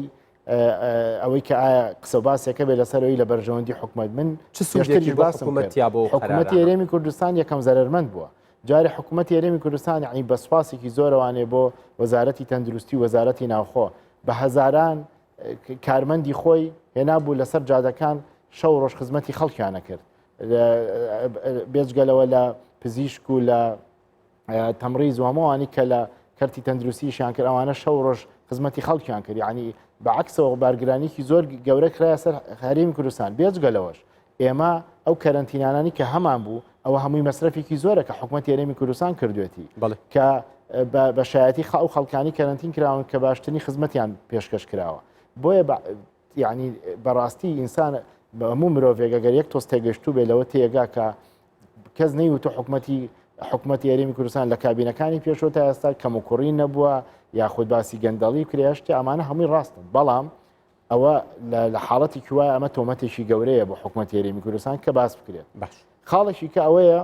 ئەوەی کە ئایا قسە باسێکە بێ لەسەرەوەی لە بەرژەوەندی حکومت من چ سوودێکی باسم بۆ حکومەتی هەرێمی کوردستان یەکەم زەرەرمەند بووە جارێ حکومەتی هەرێمی کوردستان یعنی بە سوپاسێکی زۆرەوانێ بۆ وەزارەتی تەندروستی وەزارەتی ناوخۆ بە هەزاران کارمەندی خۆی هێنابوو لەسەر جادەکان شەو ڕۆژ خزمەتی خەڵکیانە کرد بێجگەلەوە لە پزیشک و لە تەمڕیز و هەمووانی کە لە کەرتی تەندروستیشیان کرد ئەوانە شەو ڕۆژ خزمەتی خەڵکیان کرد یعنی بەعکسەوە بارگرانیکی زۆر گەورە کرایە سەر هەرێمی کوردستان بێجگە لەوەش ئێمە ئەو کەرەنتینانانی کە هەمان بوو ئەوە هەمووی مەسرەفێکی زۆرە کە حکوومەت هەرێمی کوردستان کردوێتی کە بە شایەتی ئەو خەڵکانی کەرەنتین کراون کە باشترین خزمەتیان پێشکەش کراوە بۆیە یعنی بەڕاستی ئینسان هەموو مرۆڤێک ئەگەر یەک تۆز تێگەشتوو بێ لەوە تێگا کە کەس نەیوتو حکومەتی حکومەتی هەرێمی کوردستان لە کابینەکانی پێشەوە تا ئێستا کەم و کوڕی نەبووە یاخود باسی گەندەڵی کرێشتی ئەمانە هەمووی ڕاستن بەڵام ئەوە لە حاڵەتێکی وایە ئەمە تۆمەتێکی گەورەیە بۆ حکومەتی هەرێمی کوردستان کە باس بکرێت باش خاڵێکی کە ئەوەیە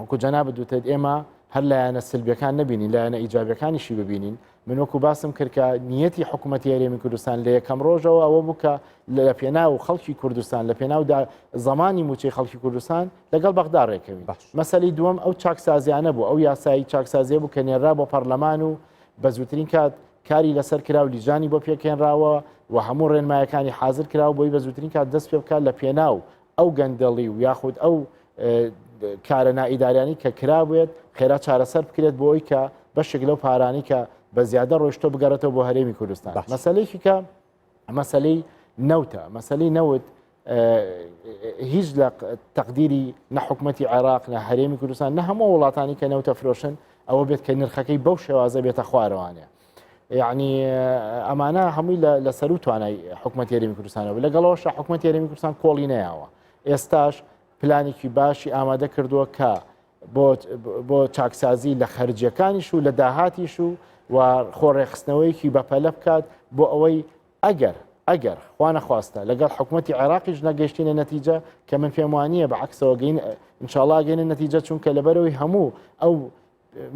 وەکو جەنابت دوتت ئێمە هەر لایەنە سلبیەکان نەبینین لایەنە ئیجابیەکانیشی ببینین من وەکو باسم کرد کە نیەتی حکوومەتی هەرێمی کوردستان لە یەکەم ڕۆژەوە ئەوە بوو کە لە پێناو خەڵکی کوردستان لە پێناو زمانی موچەی خەڵکی کوردستان لەگەڵ بەغدا ڕێکەوین مەسەلی دووەم ئەو چاکسازیانە بوو ئەو یاسایی چاکسازیە بوو کە نێرا بۆ پەرلەمان و بە زووترین کات کاری لەسەر کرا و لیژانی بۆ پێکهێنراوە و هەموو ڕێنمایەکانی حاضر کرا و بۆی بە زووترین کات دەست پێ بکات لە پێناو ئەو گەندەڵی و یاخود ئەو کارە نائیداریانی کە کرابێت خێرا چارەسەر بکرێت بۆ ئەوی کە بەشێک لەو پارانی کە بە زیادە ڕۆشتۆ بگەڕێتەوە بۆ هەرێمی کوردستان مەسلەیەکی کە مەسلەی نەوتە مەسلەی نەوت هیچ لە تەقدیری نە حکوومەتی عێراق نە هەرێمی کوردستان نە هەموو وڵاتانی کە نەوتە فرۆشن ئەوە بێت کە نرخەکەی بەو شێوازە بێتە خوارەوانە یعنی ئەمانە هەمووی لە سەرو توانای حکوومەت هەرێمی کوردستانەوە لەگەڵەوەش حکوومەت هەرێمی کوردستان کۆڵی نەیاوە ئێستاش پلانێکی باشی ئامادە کردووە کە بۆ چاکسازی لە خەرجیەکانیش و لە داهاتیش و و خۆڕێخستنەوەیەکی بەپەلە بکات بۆ ئەوەی ئەگەر ئەگەر خوانەخواستە لەگەڵ حکوومەتی عێراقیش نەگەشتینە نەتیجە کە من پێم وانە بە عکسەوە گەین ئینشاڵا گەینە نەتیجە چونکە لەبەرەوەی هەموو ئەو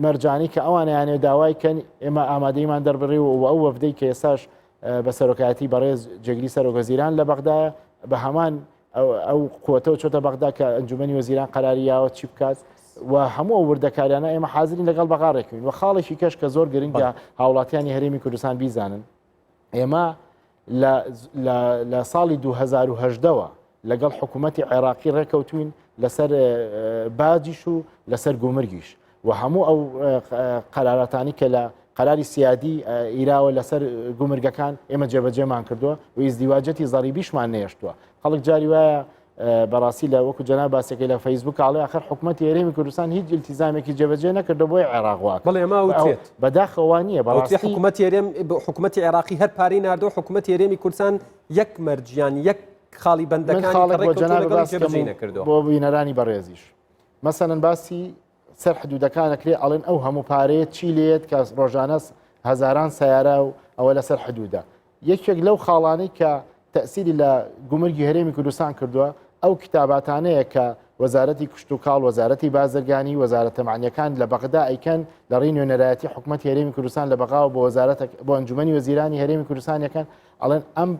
مەرجانی کە ئەوانیانێ داوای کەن ئێمە ئامادەیمان دەربڕی و ئەو وەفدەی کە ئێستاش بە سەرۆکایەتی بەڕێز جێگری سەرۆک وەزیران لە بەغدایە بە هەمان ئەو قوتەوە چۆتە بەغدا کە ئەنجومەنی وەزیران قەراری یاوە چی بکات و هەموو ئەو وردەکاریانە ئێمە حازرین لەگەڵ بەغا ڕێکەوین و خاڵێکی کەش کە زۆر گرنگە هاوڵاتیانی هەرێمی کوردستان بیزانن ئێمە لە ساڵی 2010ەوە لەگەڵ حکوومەتی عێراقی ڕێکەوتوین لەسەر باجیش و لەسەر گومرگیش و هەموو ئەو قەراراتانی کە لە قەراری سیادی ئیراوە لەسەر گومرگەکان ئێمە جێبەجێمان کردووە و ئیزدیواجەتی زەریبیشمان نێشتووە خەڵک جاری وایە بەڕاستی لە وەکو جەناب باسەکەی لە فەیسبوک ئاڵێ آخر حکوومەتی هەرێمی کوردستان هیچ ئیلتیزامێکی جێبەجێ نەکردە بۆی عێراق وا بەڵێ ئەمە وترێت بەداخەوە نییە بەڕاستی حکوومەتی هەرێم حکوومەتی عێراقی هەر پارەی ناردۆ حکوومەتی هەرێمی کوردستان یەک مەرجیان یەک خاڵی بەندەکان خاڵێک بۆ جەناب نەکردو بۆ بینەرانی بەڕێزیش مەسەلەن باسی سەر حدودەکان ئەکرێ ئەڵێن ئەو هەموو پارەیە چی لێت کە ڕۆژانە هەزاران سیارە و ئەوە لەسەر حدودە یەکێک لەو خاڵانەی کە تەسیری لە گومرگی هەرێمی کوردستان کردووە ئەو کتاباتانەیە کە وەزارەتی کشتتوکاڵ وەزارەتی بازرگانی وەزارەتە معنیەکان لە بەغدا ئەیکەن لە ڕێی نوێنەرایەتی حکوومەت هەرێمی کوردستان لە بەغاوە بۆ وەزارەتە بۆ ئەنجومەنی وەزیرانی هەرێمی کوردستانەکەن ئەڵێن ئەم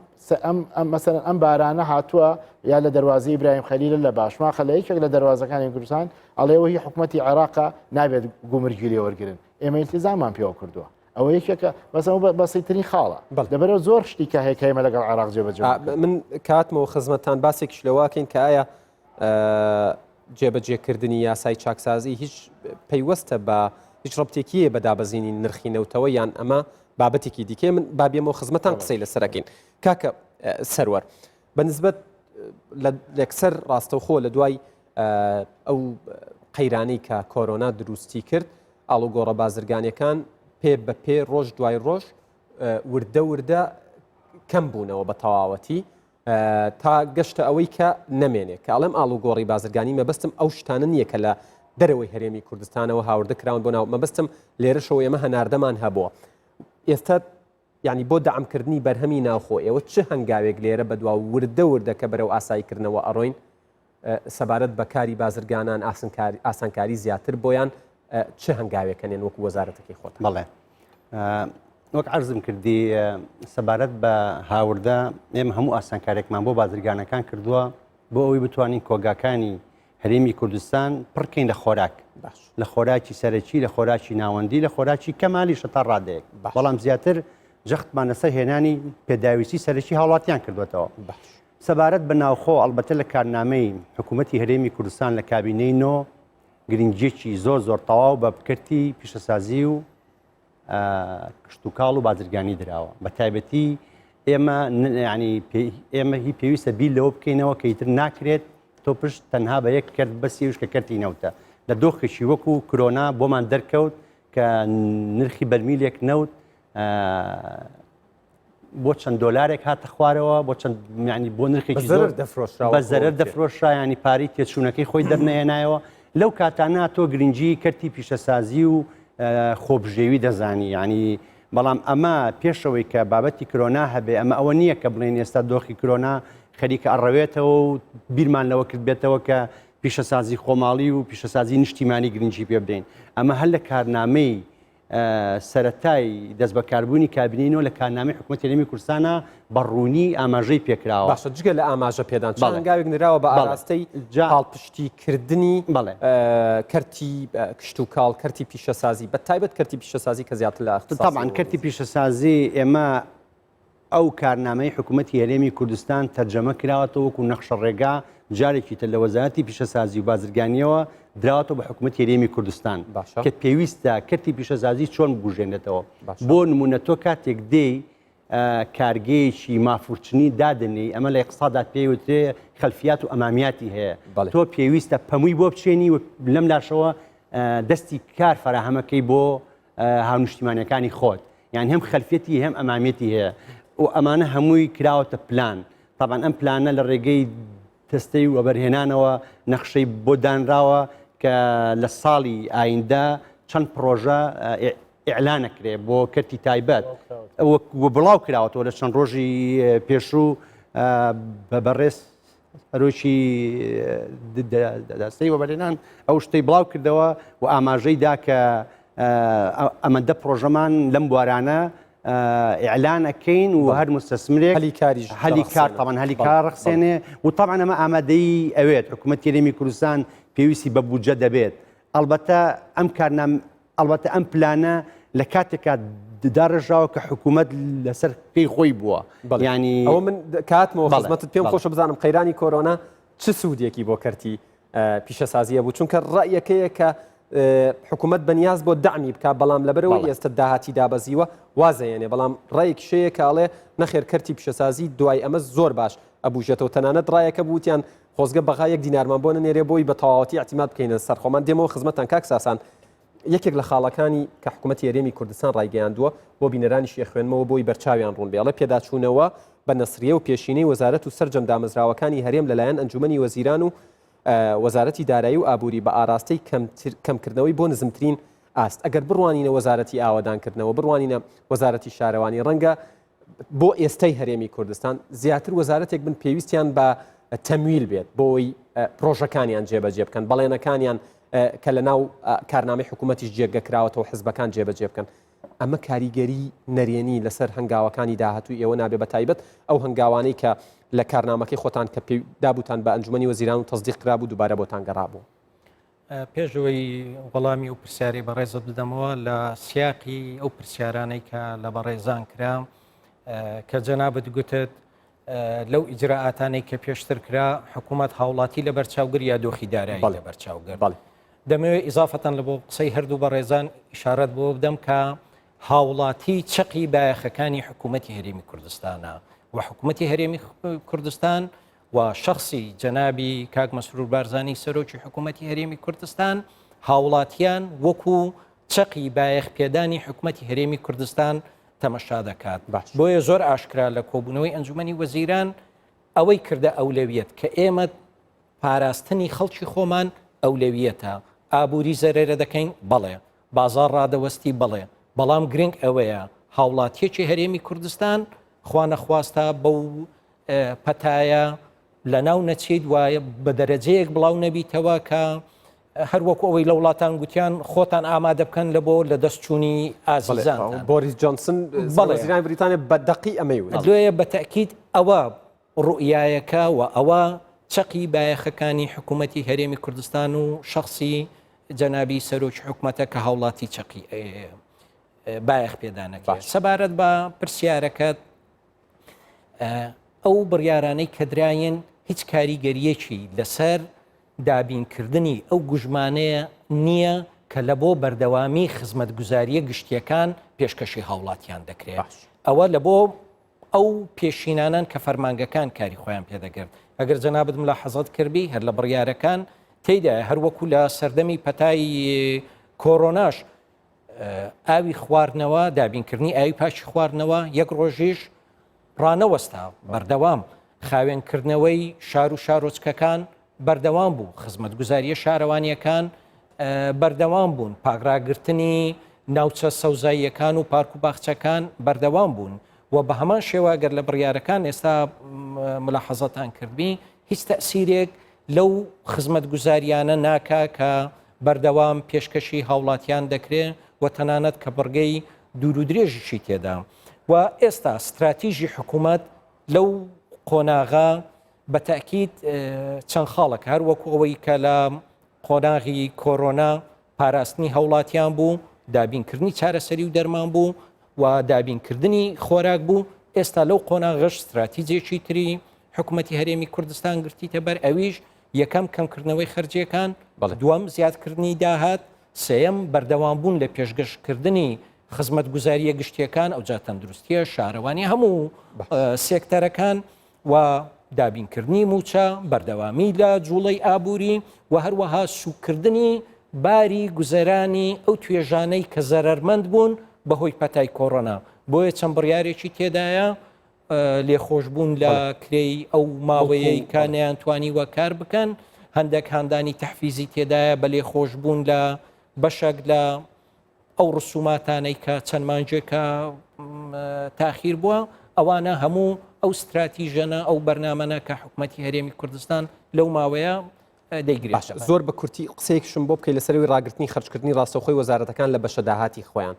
ئەم ئەم مەسەلەن ئەم بارانە هاتووە یا لە دەروازەی ئیبراهیم خەلیلە لە باشماخە لە یەکێک لە دەروازەکانی کوردستان ئەڵێ وەهی حکوومەتی عێراقە نابێت گومرگی لێ وەرگن ئێمە ئیلتیزاممان پێوە کردووە ئەوە یەکێکە بەس ئەو بەسیترین خاڵە لەبەرەوە زۆر شتی کە هەیە کە ئێمە لەگەڵ عێراق جێبەجێ من کاتمەوە خزمەتتان باسێکیش لەواکەین کە ئایا جێبەجێکردنی یاسای چاکسازی هیچ پەیوەستە بە هیچ ڕەبتێکیە بە دابەزینی نرخی نەوتەوە یان ئەمە بابەتێکی دیکە من بابیەمەوە خزمەتان قسەی لەسەرەکەین کاکە سەروەر بەنسبەت لەکسەر ڕاستەوخۆ لە دوای ئەو قەیرانی کە کۆرۆنا دروستی کرد ئاڵوگۆڕە بازرگانیەکان پێ بە پێ ڕۆژ دوای ڕۆژ وردە وردە کەم بوونەوە بە تەواوەتی تا گەشتە ئەوەی کە نەمێنێ کە ئەڵێم ئاڵوگۆڕی بازرگانی مەبەستم ئەو شتانە نییە کە لە دەرەوەی هەرێمی کوردستانەوە هاوردە کراون بۆ ناو مەبەستم لێرەشەوە ئێمە هەناردەمان هەبووە ئێستا یعنی بۆ دەعمکردنی بەرهەمی ناوخۆ ئێوە چ هەنگاوێک لێرە بەدوا وردە وردە کە بەرەو ئاساییکردنەوە ئەڕۆین سەبارەت بە کاری بازرگانان ئاسانکاری زیاتر بۆیان چ هەنگاوێکەنێن وەکو وەزارەتەکەی خۆت بەڵێ وەک عەرزم کردی سەبارەت بە هاوردە ئێمە هەموو ئاسانکارێکمان بۆ بازرگانەکان کردووە بۆ ئەوەی بتوانین کۆگاکانی هەرێمی کوردستان پڕکەین لە خۆراک باش لە خۆراکی سەرەکی لە خۆراکی ناوەندی لە خۆراکی کەمالی شەتا ڕادەیەک بەڵام زیاتر جەختمان لەسەر هێنانی پێداویستی سەرەکی هاوڵاتیان کردوێتەوە باش سەبارەت بە ناوخۆ ئەڵبەتە لە کارنامەی حکوومەتی هەرێمی کوردستان لە کابینەی نۆ گرنگیەکی زۆر زۆر تەواو بە کەرتی پیشەسازی و کشتتوکاڵ و بازرگانی دراوە بە تایبەتی ئێمە ینی ئێمە هی پێویستە بیر لەوە بکەینەوە کە ئیتر ناکرێت تۆ پشت تەنها بە یەک کەرت بەسی وشکە کەرتی نەوتە لە دۆخێکی وەکو کرۆنا بۆمان دەرکەوت کە نرخی بەرمیلێک نەوت بۆ چەند دۆلارێک هاتە خوارەوە بۆ چەند ینی بۆ نرخێکی زۆر دەفرۆشرا بە زەرەر دەفرۆشرا ینی پارەی تێچوونەکەی خۆی دەرنەهێنایەوە لەو کاتانە تۆ گرنگی کەرتی پیشەسازی و خۆبژێوی دەزانی ینی بەڵام ئەمە پێشەوەی کە بابەتی کرۆنا هەبێ ئەمە ئەوە نییە کە بڵێن ئێستا دۆخی کرۆنا خەریکە ئەڕەوێتەوە و بیرمان لەوە کرد بێتەوە کە پیشەسازی خۆماڵی و پیشەسازی نیشتیمانی گرنگی پێ بدەین. ئەمە هەر لە کارنامەی سەرەتای دەستبەکاربوونی کابینەی نۆ لە کارنامەی حکوومەتی هەرێمی کوردستانە بە ڕوونی ئاماژەی پێکراوە. باشە جگە لە ئاماژە پێدان چ هەنگاوێک نراوە بە ئاراستەی پاڵپشتیکردنی کەرتی کشتوکاڵ، کەرتی پیشەسازی، بە تایبەت کەرتی پیشەسازی کە زیاتر لە ئیقتیسادی تەبعەن کەرتی پیشەسازی ئێمە ئەو کارنامەی حکوومەتی هەرێمی کوردستان تەرجەمە کراوەتەوە وەکو نەخشەڕێگا جارێکی تر لە وەزارەتی پیشەسازی و بازرگانییەوە دراوەتەوە بە حکوومەتی هەرێمی کوردستان کە پێویستە کەرتی پیشەسازی چۆن ببوژێنێتەوە. بۆ نموونە تۆ کاتێک دێی کارگەیەکی مافورچنی دادەنێی ئەمە لە ئیقتسادا پێی وترێ خەلفیات و ئەمامیاتی هەیە تۆ پێویستە پەمووی بۆ بچێنی و لەم لاشەوە دەستی کار فەراهەمەکەی بۆ هاونیشتیمانەکانی خۆت یان هەم خەلفیەتی هەم ئەمامیەتی هەیە و ئەمانە هەمووی کراوەتە پلان طبعا ئەم پلانە لە ڕێگەی دەستەی وەبەرهێنانەوە نەخشەی بۆ دانراوە کە لە ساڵی ئایندە چەند پڕۆژە ئیعلانەکرێ بۆ کەرتی تایبەت و بڵاو کراوەتەوە لە چەند ڕۆژی پێشوو بە بەڕێز سەرۆکی دەستەی وەبەرهێنان ئەو شتەی بڵاو کردەوە و ئاماژەی دا کە ئەمەندە پڕۆژەمان لەم بوارانە ئیعلان ئەکەین و هەر مستەسمرێک هەلی کاریش هەلی کار تەبعەن هەلی کار ڕەخسێنێ و تەبعەن ئەمە ئامادەیی ئەوێت حکوومەتی هەرێمی کوردستان پێویستی بە بودجە دەبێت ئەڵبەتە ئەم کارنام ئەڵبەتە ئەم پلانە لە کاتێکا داڕێژراوە کە حکوومەت لەسەر پێی خۆی بووە ینی ئەوە من کاتمەوە خزمەتت پێم خۆشە بزانم قەیرانی کۆرۆنا چ سوودێکی بۆ کەرتی پیشەسازی هەبوو چونکە ڕەئیەکەیە کە حکوومەت بەنیاز بۆ دەعمی بک بەڵام لەبەرەوەی ئێستا داهاتی دابەزیوە وازەیەنێ بەڵام ڕێکشەیە کاڵێ نەخێر کەرتی پیشەسازی دوای ئەمە زۆر باش ئەبوژێتەوە تەنانەت ڕایەکە بوتیان خۆزگە بەغا یەک دینارمان بۆ نەنێرێ بۆی بە تەواوەتی اعتیماد بکەینە سەرخۆمان دێمەوە خزمەتان کاک ساسان یەکێک لە خاڵەکانی کە حکوومەتی هەرێمی کوردستان ڕایگەیاندووە بۆ بینەرانیش ئەخوێنمەوە بۆی بەرچاویان ڕوون بێ ئەڵێ پێداچوونەوە بە نەسریە و پێشینەی وەزارەت و سەرجەم دامەزراوەکانی هەرێم لەلایەن ئەنجومەنی وەزیران و وەزارەتی دارایی و ئابووری بە ئاراستەی کەمکردنەوەی بۆ نزمترین ئاست ئەگەر بڕوانینە وەزارەتی ئاوەدانکردنەوە بڕوانینە وەزارەتی شارەوانی ڕەنگە بۆ ئێستای هەرێمی کوردستان زیاتر وەزارەتێک بن پێویستیان بە تەمویل بێت بۆی پرۆژەکانیان جێبەجێ بکەن بەڵێنەکانیان کە لە ناو کارنامەی حکوومەتیش جێگە کراوەتەوە حزبەکان جێبەجێ بکەن ئەمە کاریگەری نەرێنی لەسەر هەنگاوەکانی داهاتووی ئێوە نابێ بە تایبەت ئەو هەنگاوانەی کە لە کارنامەکەی خۆتان کە پێ دابووتان بە ئەنجومەنی وەزیران و تەسدیق کرابوو دووبارە بۆتان گەڕابوو. پێش ئەوەی وەڵامی ئەو پرسیارەی بەڕێزت بدەمەوە لە سیاقی ئەو پرسیارانەی کە لە بەڕێزان کرا کە جەنابت گوتت لەو ئیجرائاتانەی کە پێشتر کرا حکوومەت هاوڵاتی لە بەرچاوگر یا دۆخی دارایی لە بەرچاوگر دەمەوێت ئیزافەتەن لە بۆ قسەی هەردوو بەڕێزان ئیشارەت بۆ بدەم کە هاوڵاتی چەقی بایەخەکانی حکوومەتی هەرێمی کوردستانە و حکوومەتی هەرێمی کوردستان و شەخسی جەنابی کاک مەسرور بارزانی سەرۆکی حکوومەتی هەرێمی کوردستان هاوڵاتیان وەکو چەقی بایەخ پێدانی حکوومەتی هەرێمی کوردستان تەمەشا دەکات بۆیە زۆر ئاشکرا لە کۆبوونەوەی ئەنجومەنی وەزیران ئەوەی کردە ئەولەویەت کە ئێمە پاراستنی خەڵکی خۆمان ئەولەویەتە ئابووری زەرەرە دەکەین بەڵێ بازاڕ ڕادەوەستی بەڵێ بەڵام گرنگ ئەوەیە هاوڵاتیەکی هەرێمی کوردستان خوانەخواستە بەو پەتایە لەناو نەچیت وایە بە دەرەجەیەک بڵاو نەبیتەوە کە هەر وەکو ئەوەی لە وڵاتان گوتیان خۆتان ئامادە بکەن لە بۆ لە دەست چوونی ئازیزان بۆریس جۆنسن وەزیرانی بریتانیا بە دەقی ئەمەی وت. لۆیە بە تەئکید ئەوە ڕوئیایەکە و ئەوە چەقی بایەخەکانی حکوومەتی هەرێمی کوردستان و شەخسی جەنابی سەرۆکی حکومەتە کە هاوڵاتی چەقی بایەخ پێدانەکە. سەبارەت بە پرسیارەکەت ئەو بڕیارانەی کە دراین هیچ کاریگەریەکی لەسەر دابینکردنی ئەو گوژمانەیە نییە کە لە بۆ بەردەوامی خزمەتگوزارییە گشتییەکان پێشکەشی هاوڵاتیان دەکرێت. ئەوە لە بۆ ئەو پێشینانەن کە فەرمانگەکان کاری خۆیان پێدەگرت. ئەگەر جەنابت ملاحەزەت کردبی هەر لە بڕیارەکان تێیدایە هەر وەکو لە سەردەمی پەتای کۆرۆناش ئاوی خواردنەوە، دابینکردنی ئاوی پاکی خواردنەوە یەک ڕۆژیش ڕانەوەستا، بەردەوام خاوێنکردنەوەی شار و شارۆچکەکان بەردەوام بوو، خزمەتگوزارییە شارەوانییەکان بەردەوام بوون، پاکڕاگرتنی ناوچە سەوزاییەکان و پارک و باخچەکان بەردەوام بوون و بە هەمان شێوە گەر لە بڕیارەکان ئێستا ملاحەزەتان کردبی هیچ تەسیرێک لەو خزمەتگوزاریانە ناکا کە بەردەوام پێشکەشی هاوڵاتیان دەکرێ و تەنانەت کە بڕگەی دوور و درێژیشی تێدا و ئێستا ستراتیژی حکوومەت لەو قۆناغە بە تەئکید چەند خاڵێک هەر وەکو ئەوەی کە لە قۆناغی کۆرۆنا پاراستنی هاوڵاتیان بوو، دابینکردنی چارەسەری و دەرمان بوو و دابینکردنی خۆراک بوو، ئێستا لەو قۆناغەش ستراتیجێکی تری حکوومەتی هەرێمی کوردستان گرتیتە بەر ئەویش یەکەم کەمکردنەوەی خەرجیەکان، دووەم زیادکردنی داهات، سێیەم بەردەوام بوون لە پێشگەشکردنی خزمەتگوزارییە گشتیەکان ئەوجا تەندروستیە، شارەوانی هەموو سێکتەرەکان و دابینکردنی مووچە، بەردەوامی لە جوڵەی ئابووری و هەروەها سووککردنی باری گوزەرانی ئەو توێژانەی کە زەرەرمەند بوون بەهۆی پەتای کۆرۆنا، بۆیە چەند بڕیارێکی تێدایە لێخۆشبوون لە کرێی ئەو ماوەیەی کە نەیانتوانیوە کار بکەن، هەندێک هاندانی تەحفیزی تێدایە بە لێخۆشبوون لە بەشێک لە ئەو ڕسوماتانەی کە چەند مانگێکە تاخیر بووە ئەوانە هەموو ئەو ستراتیژەنە ئەو بەرنامەنە کە حکوومەتی هەرێمی کوردستان لەو ماوەیە دەیگرێت. زۆر بە کورتی قسەیەکشم بۆ بکەی لەسەرەوەی ڕاگرتنی خەرجکردنی ڕاستەوخۆی وەزارەتەکان لە بەشە داهاتی خۆیان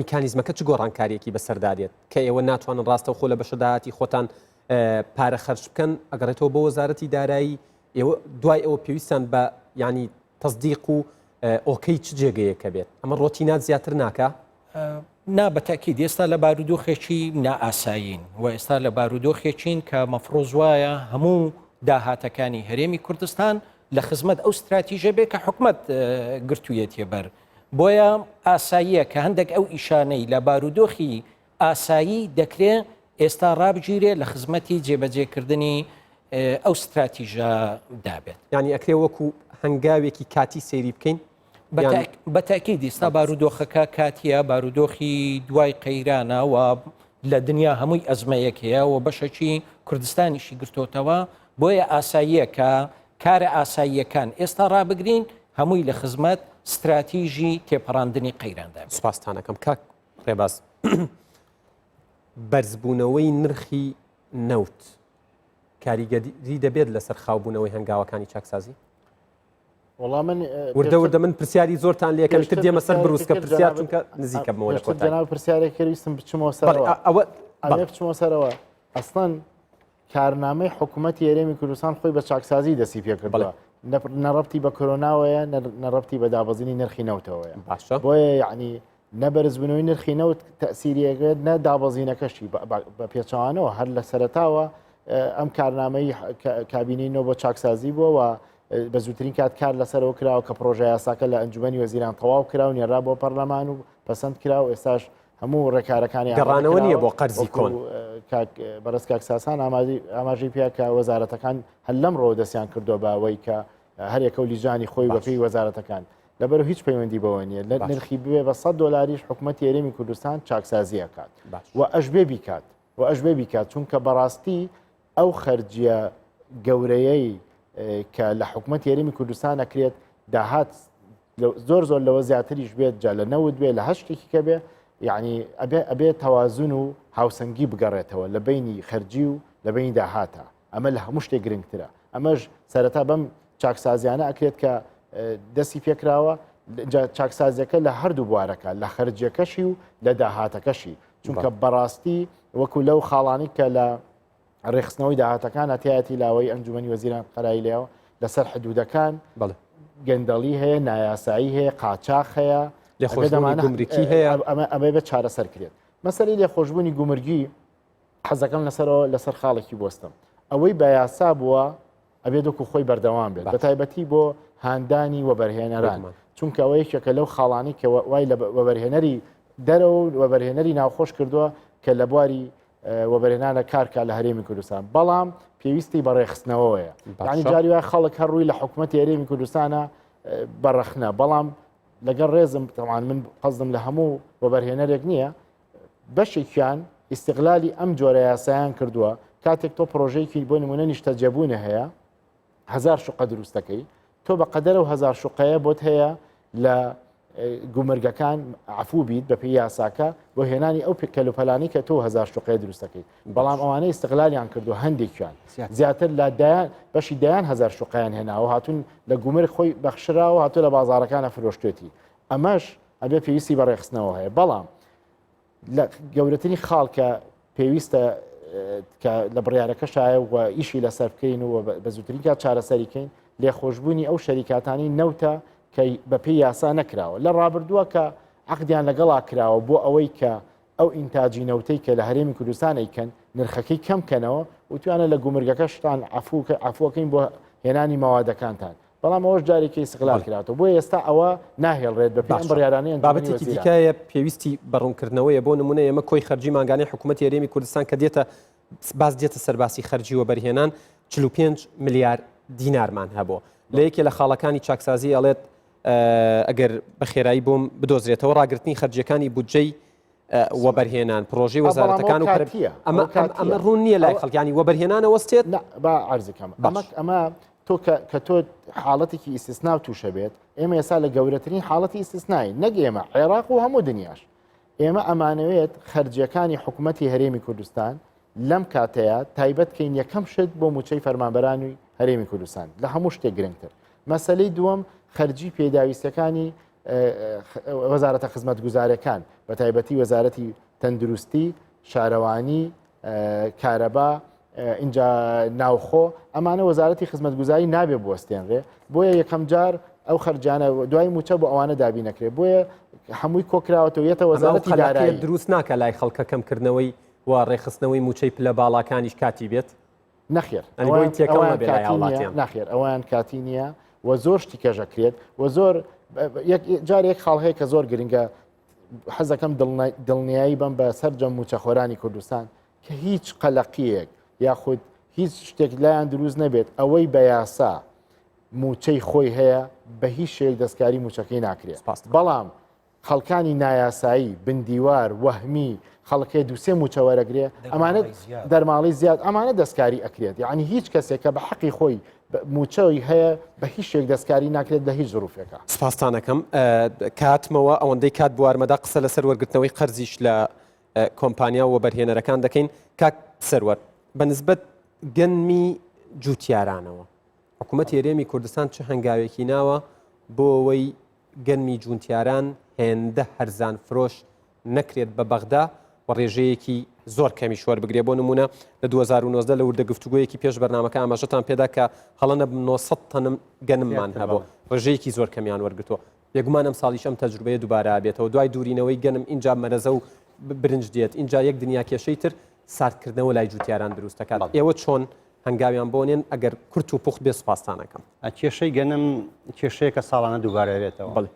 میکانیزمەکە چ گۆڕانکاریەکی بەسەردا دێت کە ئێوە ناتوانن ڕاستەوخۆ لە بەشە داهاتی خۆتان پارە خەرج بکەن ئەگەڕێتەوە بۆ وەزارەتی دارایی ئێوە دوای ئەوە پێویستان بە ینی تەسدیق و ئۆکەی چ جێگەیەکە بێت ئەمە ڕۆتینات زیاتر ناکا؟ نا بە تەئکید ئێستا لە بارودۆخێکی نائاسایین و ئێستا لە بارودۆخێکین کە مەفرۆز وایە هەموو داهاتەکانی هەرێمی کوردستان لە خزمەت ئەو ستراتیژە بێ کە حکومەت گرتوویەتیە بەر بۆیە ئاساییە کە هەندێک ئەو ئیشانەی لە بارودۆخی ئاسایی دەکرێ ئێستا ڕابگیرێ لە خزمەتی جێبەجێکردنی ئەو ستراتیژە دابێت. یانی ئەکرێ وەکو هەنگاوێکی کاتی سەیری بکەین؟ بە تاکید ئێستا بارودۆخەکە کاتیە، بارودۆخی دوای قەیرانە و لە دنیا هەمووی ئەزمەیەک هەیە و بەشێکی کوردستانیشی گرتۆتەوە، بۆیە ئاساییە کە کارە ئاساییەکان ئێستا ڕابگرین هەمووی لە خزمەت ستراتیژی تێپەڕاندنی قەیراندا بێت. سوپاستان ئەکەم کاک ڕێباز. بەرزبوونەوەی نرخی نەوت کاریگەری دەبێت لەسەر خاوبوونەوەی هەنگاوەکانی چاکسازی؟ وەڵا من وردە وردە من پرسیاری زۆرتان لەکەم تر دێمە سەر بروسکە پرسیار چونکە نزیکە بمەوە لە کۆتایی. جەناب پرسیارێک کرد ویستم بچمەوە سەرەوە ئەوە ئەوە بچمەوە سەرەوە ئەسڵەن کارنامەی حکوومەتی هەرێمی کوردستان خۆی بە چاکسازی دەستی پێکردووە نەڕەبتی بە کۆرۆناوەیە نەڕەبتی بە دابەزینی نرخی نەوتەوەیە باشە بۆیە یعنی نە بەرزبوونەوەی نرخی نەوت تەئسیری ئەگرێت نە دابەزینەکەشی بە پێچەوانەوە هەر لە سەرەتاوە ئەم کارنامەی کابینەی نۆ بۆ چاکسازی بووە و بە زووترین کات کار لەسەرەوە کراوە کە پرۆژە یاساکە لە ئەنجومی وەزیران تەواو کرا و نێرا بۆ پەرلەمان و پەسەند کرا و ئێستاش هەموو ڕێکارەکانی گەڕانەوە نییە بۆ قەرزی کۆن بەڕێز کاک ساسان ئاماژەی پێ کە وەزارەتەکان هەر لەمڕۆوە دەستیان کردووە بە ئەوەی کە هەرێکە و لیژانی خۆی بەپێی وەزارەتەکان لەبەر هیچ پەیوەندی بەوە نییە لە نرخی بێ بە 100 دلاریش حکوومەت هەرێمی کوردستان چاکسازی ئەکات و ئەشبێ بیکات و ئەشبێ بیکات چونکە بەڕاستی ئەو خەرجیە گەورەیەی کە لە حکوومەت هەرێمی کوردستان ئەکرێت داهات زۆر زۆر لەوە زیاتریش بێت جا لە نەوت بێ لە هەر شتێکی کە بێ یعنی ئەبێ ئەبێ تەوازن و هاوسەنگی بگەڕێتەوە لە بینی خەرجی و لە بینی داهاتە ئەمە لە هەموو شتێک گرنگترە ئەمەش سەرەتا بەم چاکسازیانە ئەکرێت کە دەستی پێکراوە چاکسازیەکە لە هەردوو بوارەکە لە خەرجیەکەشی و لە داهاتەکەشی چونکە بەڕاستی وەکو لەو خاڵانی کە لە ڕێخستنەوەی داهاتەکان هەتیایەتی لاوەی ئەنجومی وەزیران قەرای لێەوە لەسەر حدودەکان گەندەڵی هەیە نایاسایی هەیە قاچاخ هەیە لێخۆشبوونی گومرکی هەیە ئەمە ئەمە بە چارەسەر کرێت مەسەری لێخۆشبوونی گومرگی حەزەکەم لەسەرەوە لەسەر خاڵێکی بوەستم ئەوەی بە یاسا بووە ئەبێت وەکو خۆی بەردەوام بێت بە تایبەتی بۆ هاندانی وەبەرهێنەران چونکە ئەوە یەکێکە لەو خاڵانی کە وای لە وەبەرهێنەری دەرەوە و وەبەرهێنەری ناوخۆش کردووە کە لە بواری وەبەرهێنانە کارکە لە هەرێمی کوردستان بەڵام پێویستی بە ڕێخستنەوەیە یعنی جاری وای خەڵک هەر ڕووی لە حکوومەتی هەرێمی کوردستانە بەڕەخنە بەڵام لەگەڵ ڕێزم تەوان من قەزم لە هەموو وەبەرهێنەرێک نییە بەشێکیان ئیستغلالی ئەم جۆرە یاسایان کردووە، کاتێک تۆ پڕۆژەیەکی بۆ نمونە نیشتەجێبوونە هەیە هەزار شوقە دروست دەکەی تۆ بە قەدەر ئەو هەزار شوقەیە بۆت هەیە لە گومرگەکان عفو بیت بە پێی یاساکە بۆ هێنانی ئەو کەلوپەلانی کە تۆ هەزار شوقەیە دروستەکەی بەڵام ئەوانەی ئیستغلالیان کردو هەندێکیان زیاتر لە دەیان بەشی دەیان هەزار شوقەیان هێناوە هاتوون لە گومرگ خۆی بەخشراوە هاتوو لە بازارەکانە فرۆشتێتی ئەمەش ئەبێ پێویستی بە ڕێخستنەوە هەیە بەڵام لە گەورەترین خاڵ کە پێویستە کە لە بڕیارەکەشایە و ئیشی لەسەر بکەین و بە زووترین کات چارەسەری کەین لێخۆشببوونی ئەو شەریکاتانی نەوتە کە بەپێی یاسا نەکراوە لە ڕابردووە کە عقدیان لەگەڵا کراوە بۆ ئەوەی کە ئەو ئینتاجی نەوتەی کە لە هەرێمی کوردستان ئەیکەن نرخەکەی کەم کەنەوە وتوانە لە گومرگەکەشتان عفوکە عفوەکەین بۆ هێنانی مەوادەکانتان بەڵام ئەوەش جارێکی ئیستغلال کراتەوە بۆیە ئێستا ئەوە ناهێڵرێت بە پێی ئەم بڕیارانەی ئەنجومەنی بابەتێکی وەزیران. دیکەیە پێویستی بە ڕوونکردنەوەیە بۆ نمونە ئێمە کۆی خەرجی مانگانەی حکوومەتی هەرێمی کوردستان کە دێتە باس دێتە سەر باسی خەرجی وەبەرهێنان 45 ملیار دینارمان هەبوو لە یەکێ لە خاڵەکانی چاکسازی ئەڵێت ئەگەر بە خێرایی بۆم بدۆزرێتەوە ڕاگرتنی خەرجیەکانی بودجەی وەبەرهێنان پرۆژەی وەزارەتەکان و ئەمە ئەمە ڕوون نییە لای خەڵکانی وەبەرهێنانە وەستێت با عرضکەم ئەمە ئەمە تۆ کە تۆ حاڵەتێکی ئیسیسنا و تووشە بێت ئێمە ئێستا لە گەورەترین حاڵەتی ئیسیسنای نەک ئێمە عێراق و هەموو دنیاش ئێمە ئەمانەوێت خەرجیەکانی حکوومەتتی هەرێمی کوردستان لەم کاتەیە تایبەت کەین یەکەم شت بۆ موچەی فەرمانبەرانی هەرێمی کوردستان لە هەموو شتێک گرنگتر مەسلەی دووەم خەرجی پێداویستەکانی وەزارەتە خزمەتگوزارەکان بە تایبەتی وەزارەتی تەندروستی شارەوانی کارەبا اینجا ناوخۆ ئەمانە وەزارەتی خزمەتگوزاری نابێ بوەستێنرێ بۆیە یەکەم جار ئەو خەرجانە دوای موچە بۆ ئەوانە دابی نەکرێ بۆیە هەمووی کۆکراوەتەوە یەتە وەزارەتی دارایی دروست ناکە لای خەڵکە کەمکردنەوەی و ڕێکخستنەوەی موچەی پلە باڵاکانیش کاتی بێت نەخێر ئەنی بۆی تێکەڵ ئەوان نەبێ لای کاتی نییە هاوڵاتیان. نەخێر ئەوان کاتی نییە و زۆر شتی کەژەکرێت و زۆر جار یەک خاڵ هەیە کە زۆر گرنگە حەزەکەم دڵنیایی بەم بە سەرجەم موچەخۆرانی کوردستان کە هیچ قەلەقیەک یاخود هیچ شتێک لایان دروست نەبێت ئەوەی بە یاسا موچەی خۆی هەیە بە هیچ شێک دەستکاری موچەکەی ناکرێت سپاس. بەڵام خەڵکانی نایاسایی، بندیوار، وەهمی، خەڵک هەیە دوو سێ مووچە وەرەگرێ، ئەمانە دەرماڵەی زیاد، ئەمانە دەستکاری ئەکرێت، یەعنی هیچ کەسێک کە بە حەقی خۆی مووچەی هەیە بە هیچ شێک دەستکاری ناکرێت لە هیچ زروفێکا. سپاستان ئەکەم. کە هاتمەوە ئەوەندەی کات بوارمەدا قسە لەسەر وەرگرتنەوەی قەرزیش لە کۆمپانیا و وەبەرهێنەرەکان دەکەین. کاک سەروەر، بە نسبەت گەنمی جووتیارانەوە حکوومەتی هەرێمی کوردستان چ هەنگاوێکی ناوە بۆ ئەوەی گەنمی جونتیاران هێندە هەرزان فرۆش نەکرێت بە بەغدا و ڕێژەیەکی زۆر کەمیش وەربگرێ بۆ نمونە لە 2019 لە وردە گفتوگۆیەکی پێش بەرنامەکە ئاماژەتان پێدا کە هەڵە نەبم 900 تەنم گەنممان هەبوو ڕێژەیەکی زۆر کەمیان وەرگتووە بێگومان ئەم ساڵیش ئەم تەجروبەیە دووبارە بێتەوە دوای دوورینەوەی گەنم ئینجا مەرەزە و برنج دێت ئینجا یەک دنیا کێشەی تر ساردکردنەوە لای جوتیاران دروست دەکات ئێوە چۆن هەنگاویان بۆ نێن ئەگەر کورت و پوخت بێ سوپاستان ئەکەم. کێشەی گەنم کێشەیەکە ساڵانە دووبارە دەبێتەوە. بەڵێ.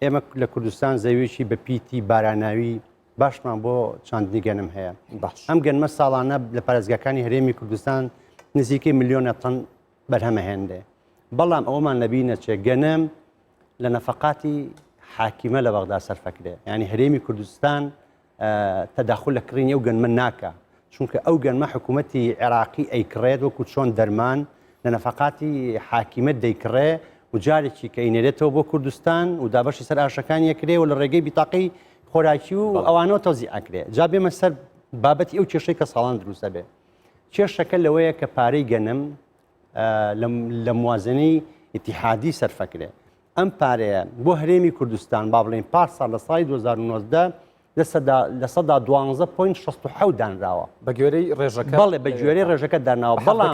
ئێمە لە کوردستان زەویی بە پیتی باراناوی باشمان بۆ چاندنی گەنم هەیە. باش. ئەم گەنمە ساڵانە لە پارێزگاکانی هەرێمی کوردستان نزیکەی ملیۆنە تەن بەرهەمەهێنرێ. بەڵام ئەوەمان لەبیر نەچێ گەنم لە نەفەقاتی حاکیمە لە بەغدا سەرفەکرێ. یانی هەرێمی کوردستان تەداخول لە کڕینی ئەو گەنمە ناکا چونکە ئەو گەنمە حکوومەتی عێراقی ئەیکڕێت وەکو چۆن دەرمان لە نەفەقاتی حاکیمەت دەیکڕێ و جارێکی کە ئینێرێتەوە بۆ کوردستان و دابەشی سەر ئاشەکان یەکرێ و لە ڕێگەی بیتاقی خۆراکی و ئەوانەوە تەوزی ئەکرێ جا بێمە سەر بابەتی ئەو کێشەی کە ساڵان دروستە بێ کێشەکە لەوەیە کە پارەی گەنم لە موازنەی ئیتیحادی سەرفەکرێ ئەم پارەیە بۆ هەرێمی کوردستان با بڵێین پار ساڵ لە ساڵی 2019 لە 12.67 دانراوە بە گوێرەی ڕێژەکە بەڵێ بە گوێرەی ڕێژەکە داناوە بەڵام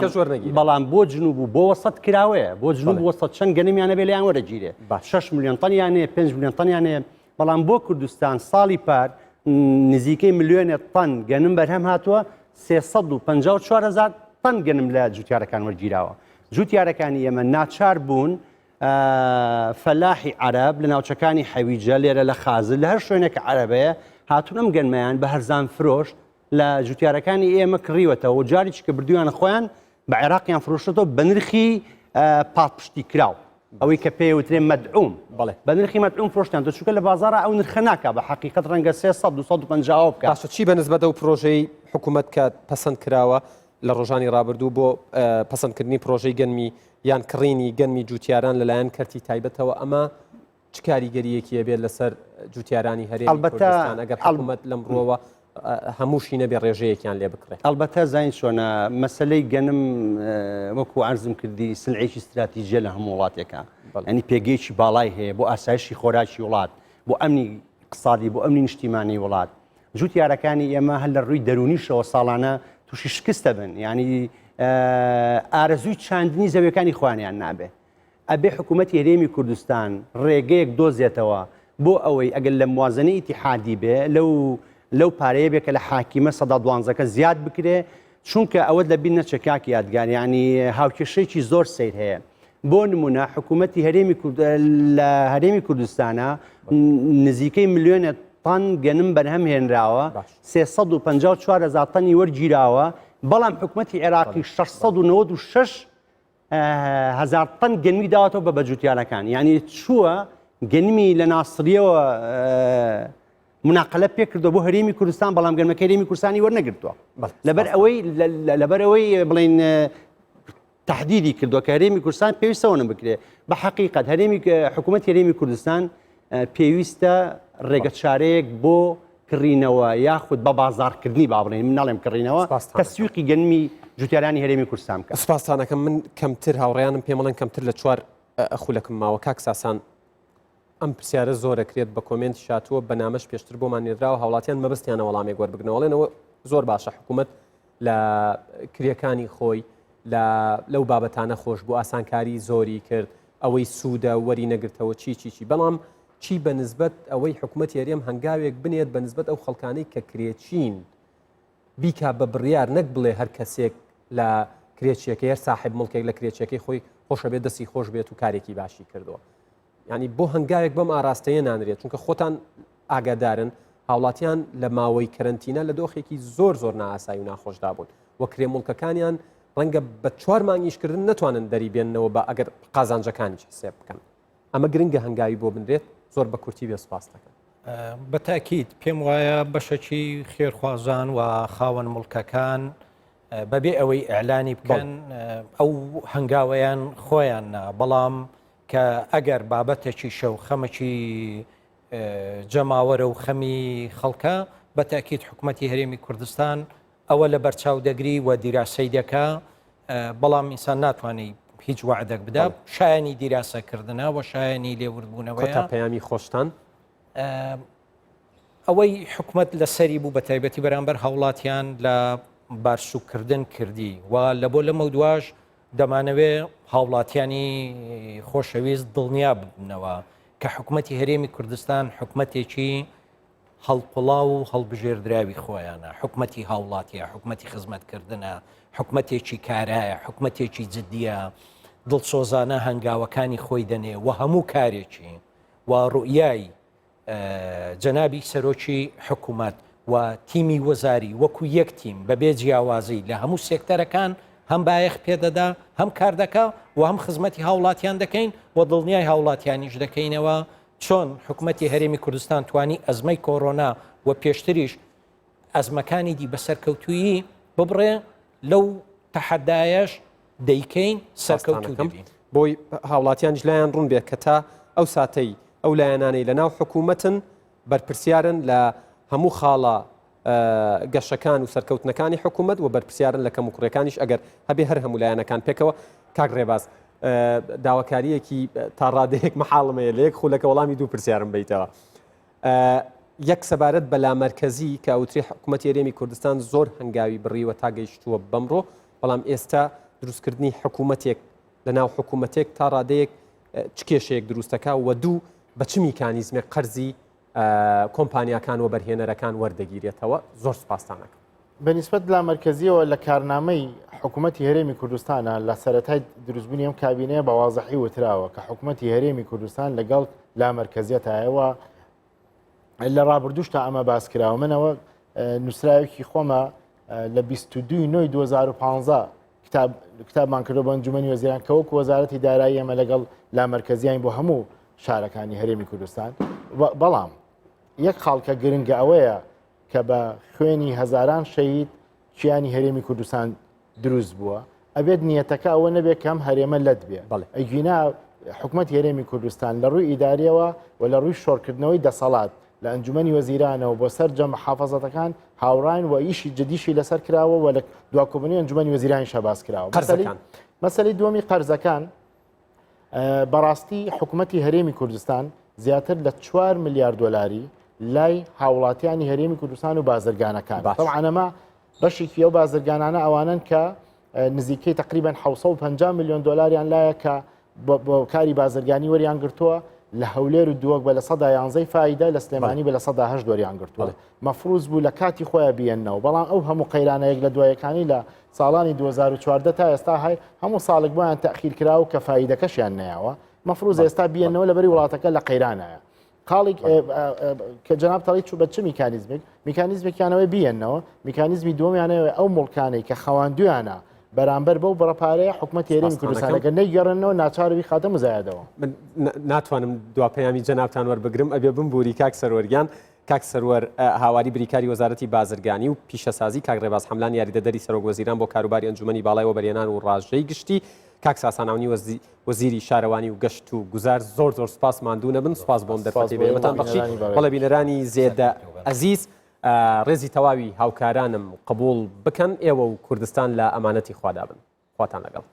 بەڵام بۆ جنوب و بۆ وەسەت کراوەیە بۆ جنوب وەسەت چەند گەنمیانە بێ لەیان وەرەگیرێ 6 میلیۆن تەنیانەیە 5 میلیۆن تەنیانەیە بەڵام بۆ کوردستان ساڵی پار نزیکەی ملیۆنێ تەن گەنم بەرهەم هاتووە 354 هزار تەن گەنم لە جوتیارەکان وەرگیراوە جوتیارەکانی ئێمە ناچار بوون فەلاحی عەرەب لە ناوچەکانی حەویجە، لێرە لە خازر، لە هەر شوێنێک کە عەرەبەیە، هاتوون ئەم گەنمەیان بە هەرزان فرۆشت لە جوتیارەکانی ئێمە کڕیوەتەوە و جارێکی کە بردوویانە خۆیان بە عێراقیان فرۆشتەوە بە نرخی پاڵپشتی کراو ئەوەی کە پێی وترێ مەدعوم بەڵێ بە نرخی مەدعوم فرۆشتیان تۆ چونکە لە بازاڕا ئەو نرخە ناکا بە حەقیقەت ڕەنگە 300 250 بکا. باشە چی بە نسبەت ئەو پرۆژەی حکوومەت کە پەسەند کراوە لە ڕۆژانی ڕابردوو بۆ پەسەندکردنی پرۆژەی گەنمی یان کڕینی گەنمی جوتیاران لەلایەن کەرتی تایبەتەوە ئەمە چ کاریگەریەکی ئەبێت لەسەر جوتیارانی هەرێمی کوردستان ئەگەر حکوومەت لەم ڕووەوە هەمووشی نەبێ ڕێژەیەکیان لێ بکڕێ؟ ئەڵبەتە زانین چۆنە مەسەلەی گەنم وەکو عەرزم کردی سلعێکی ستراتیژیە لە هەموو وڵاتێکە ینی پێگەیەکی باڵای هەیە بۆ ئاسایشی خۆراکی وڵات بۆ ئەمنی اقتصادی بۆ ئەمنی نیشتیمانی وڵات جوتیارەکانی ئێمە هەر لە ڕووی دەرونیشەوە ساڵانە تووشی شکستە بن ینی ئارەزووی چاندنی زەویەکانی خۆیانیان نابێ ئەبێ حکوومەتی هەرێمی کوردستان ڕێگەیەک دۆزێتەوە بۆ ئەوەی ئەگەر لە موازنەی ئیتیحادی بێ لەو لەو پارەیە بێ کە لە حاکیمە سەدا دوانزەکە زیاد بکرێ چونکە ئەوەت لە بیر نەچێ کاک یادگار یانی هاوکێشەیەکی زۆر سەیر هەیە بۆ نمونە حکوومەتی هەرێمی کورد لە هەرێمی کوردستانە نزیکەی ملیۆنە تەن گەنم بەرهەم هێنراوە 354 هزار تەنی وەرگیراوە بەڵام حکوومەتی عێراقی 696 هەزار تەن گەنمی داوەتەوە بە بەجوتیارەکان یعنی چووە گەنمی لە ناسریەوە مناقلە پێ کردو بۆ هەرێمی کوردستان بەڵام گەنمەکە هەرێمی کوردستانی وەرنەگرتووە لەبەر ئەوەی لەبەر ئەوەی بڵین تهدیدی کردووە کە هەرێمی کوردستان پێویستەوە بکرێ بە حقیقت هەرێمی حکوومەت هەرێمی کوردستان پێویستە ڕێگەچارەیەک بۆ کڕینەوە یاخود بە بازاڕکردنی با بڵێین من ناڵێم کڕینەوە تەسویقی گەنمی جوتیارانی هەرێمی کوردستان بکات. سپاستانەکەم من کەمتر هاوڕێیانم پێم ئەڵێن کەمتر لە چوار خولەکم ماوە کاک ساسان ئەم پرسیارە زۆر ئەکرێت بە کۆمێنت شاتووە بە نامەش پێشتر بۆمان نێردراوە هاوڵاتیان مەبەستیانە وەڵامێک وەربگرنەوە ئەڵێنەوە زۆر باشە حکوومەت لە کرێکانی خۆی لە لەو بابەتانە خۆش بوو ئاسانکاری زۆری کرد ئەوەی سوودە وەری نەگرتەوە چی چی چی بەڵام چی بە نسبەت ئەوەی حکومەتی هەرێم هەنگاوێک بنێت بە نسبەت ئەو خەڵکانەی کە کرێچین بیکا بە بڕیار نەک بڵێ هەر کەسێک لە کرێچیەکەی هەر ساحب مڵکێک لە کرێچەکەی خۆی خۆشە بێت دەستی خۆش بێت و کارێکی باشی کردووە ینی بۆ هەنگاوێک بەم ئاراستەیە نانرێت چونکە خۆتان ئاگادارن هاوڵاتیان لە ماوەی کەرەنتینە لە دۆخێکی زۆر زۆر نائاسایی و ناخۆشدا بوون و کرێ موڵکەکانیان ڕەنگە بە چوار مانگ ئیشکردن نەتوانن دەری بێننەوە بە ئەگەر قازانجەکانیش حسێب بکەن ئەمە گرنگە هەنگاوی بۆ بنرێت زۆر بە کورتی بێ سپاس دەکەم. بە تاکید پێم وایە بەشەکی خێرخوازان و خاوەن موڵکەکان بەبێ ئەوەی ئیعلانی بکەن ئەو هەنگاوەیان خۆیان نا بەڵام کە ئەگەر بابەتێکی شەو خەمەکی جەماوەرە و خەمی خەڵکە بە تاکید حکوومەتتی هەرێمی کوردستان ئەوە لە بەرچاو دەگری و دیراسەی دەکا بەڵام ئینسان ناتوانێت هیچ وعدێک بدا شایانی دیراسەکردنە و شایانی لێوردبوونەوە تا پەیامی خۆشتان ئەوەی حکومت لەسەری بوو بە تایبەتی بەرامبەر هاوڵاتیان لە بارسوکردن کردی و لە بۆ لەمە دواش دەمانەوێ هاوڵاتیانی خۆشەویست دڵنیا ببنەوە کە حکومەتی هەرێمی کوردستان حکومەتێکی هەڵقوڵاو و هەڵبژێردراوی خۆیانە، حکومەتی هاوڵاتیە، حکومەتی خزمەتکردنە، حکومەتێکی کارایە، حکومەتێکی جدیە، دڵسۆزانە هەنگاوەکانی خۆی دەنێ و هەموو کارێکی و ڕوئیای جەنابی سەرۆکی حکومەت و تیمی وەزاری وەکو یەک تیم بەبێ جیاوازی لە هەموو سێکتەرەکان هەم بایەخ پێدەدا هەم کار دەکا و هەم خزمەتی هاوڵاتیان دەکەین و دڵنیای هاوڵاتیانیش دەکەینەوە چۆن حکومەتی هەرێمی کوردستان توانی ئەزمەی کۆرۆنا و پێشتریش ئەزمەکانی دی بە سەرکەوتوویی ببڕێ، لەو تەحەدایەش دەیکەین سەرکەوتوو دەبین. بۆی هاوڵاتیانیش لایان ڕوون بێت کە تا ئەو ساتەی ئەو لایەنانەی لەناو حکوومەتن بەرپرسیارن لە هەموو خاڵە گەشەکان و سەرکەوتنەکانی حکوومەت و بەرپرسیارن لە کەموکوڕیەکانیش ئەگەر هەبێ هەر هەموو لایەنەکان پێکەوە کاک ڕێباز داواکاریەکی تا ڕادەیەک مەحاڵم هەیە لە یەک خولەکە وەڵامی دوو پرسیارم بیتەوە یەک سەبارەت بە لامەرکەزی کە ئەوتری حکوومەتی هەرێمی کوردستان زۆر هەنگاوی بڕیوە تا گەیشتووە بەمڕۆ بەڵام ئێستا دروستکردنی حکوومەتێک لە ناو حکوومەتێک تا ڕادەیەک چ کێشەیەک دروستەکە و دوو بە چ میکانیزمێک قەرزی کۆمپانیاکان وەبەرهێنەرەکان وەردەگیرێتەوە زۆر سوپاستان ئەکەم. بە نیسبەت لامەرکەزیەوە لە کارنامەی حکوومەتی هەرێمی کوردستانە لە سەرەتای دروستبوونی ئەم کابینەیە بە وازحی وتراوە کە حکوومەتی هەرێمی کوردستان لەگەڵ لامەرکەزیەتایەوە لە ڕابردوش تا ئەمە باس کراوە منەوە نووسراوێکی خۆمە لە 22 نۆی 2015 کتاب کتابمان کردو بە ئەنجومەنی وەزیران کە وەکو وەزارەتی دارایی ئێمە لەگەڵ لامەرکەزیین بۆ هەموو شارەکانی هەرێمی کوردستان بەڵام یەک خاڵ کە گرنگە ئەوەیە کە بە خوێنی هەزاران شەهید کیانی هەرێمی کوردستان دروست بووە ئەبێت نیەتەکە ئەوە نەبێت کەم هەرێمە لەت بێ ئەگینا حکومەتی هەرێمی کوردستان لە ڕووی ئیداریەوە و لە ڕووی شۆڕکردنەوەی دەسەڵات لە ئەنجومەنی وەزیرانەوە بۆ سەرجەم محافەزەتەکان هاوڕاین و ئیشی جدیشی لەسەر کراوە و لە دوا کۆبوونەوەی ئەنجومەنی وەزیرانیشا باس کراوە. قەرزەکان. مەسەلەی دووەمی قەرزەکان بەڕاستی حکوومەتی هەرێمی کوردستان زیاتر لە 4 ملیار دۆلاری لای هاوڵاتیانی هەرێمی کوردستان و بازرگانەکان طبعا ئەمە بەشێکی ئەو بازرگانانە ئەوانن کە نزیکەی تقریبا 750 میلیۆن دلاریان لایە کە بۆ کاری بازرگانی وەریان گرتووە لە هەولێر و دووەک بە لە سەدا یانزەی فایدە لە سلێمانی بە لە سەدا هەشت وەریان گرتووە مەفروز بوو لە کاتی خۆیان بیەنەوە بەڵام ئەو هەموو قەیرانە یەک لە دوایەکانی لە ساڵانی 2014 تا ئێستا هەی هەموو ساڵێک بۆیان تەخیر کرا و کە فایدەکەشیان نەیاوە مەفروز ئێستا بیەنەوە لەبەری وڵاتەکە لە قەیرانایە خاڵێک کە جەناب تەڵی چوو بە چ میکانیزمێک میکانیزمێکیانەوەی بیەنەوە میکانیزمی دووەمیانەوە ئەو مڵکانەی کە خەواندویانە بەرامبەر بەو بڕە پارەیە حکومەت هەرێمی کوردستانەکە نەیگەڕێنەوە ناچاروی خاتە مزایدەوە. من ناتوانم دوا پەیامی جەنابتان وەربگرم ئەبێ بمبوری کاک سەروەرگیان کاک سەروەر هاواری بریکاری وەزارەتی بازرگانی و پیشەسازی کاک ڕێباز حەملان یاریدەدەری سەرۆک وەزیران بۆ کاروباری ئەنجومەنی باڵای وەبەرهێنان و ڕاژەی گشتی کاک ساسان عەونی وەزیری شارەوانی و گەشت و گوزار زۆر زۆر سوپاس ماندوو نەبن سوپاس بۆم دەرفەتی بە ئێمەتان بەخشی بەڵێ بینەرانی زێدە ئەزیز ڕێزی تەواوی هاوکارانم قبوڵ بکەن ئێوە و کوردستان لە ئەمانەتی خوادا بن خواتان لەگەڵ.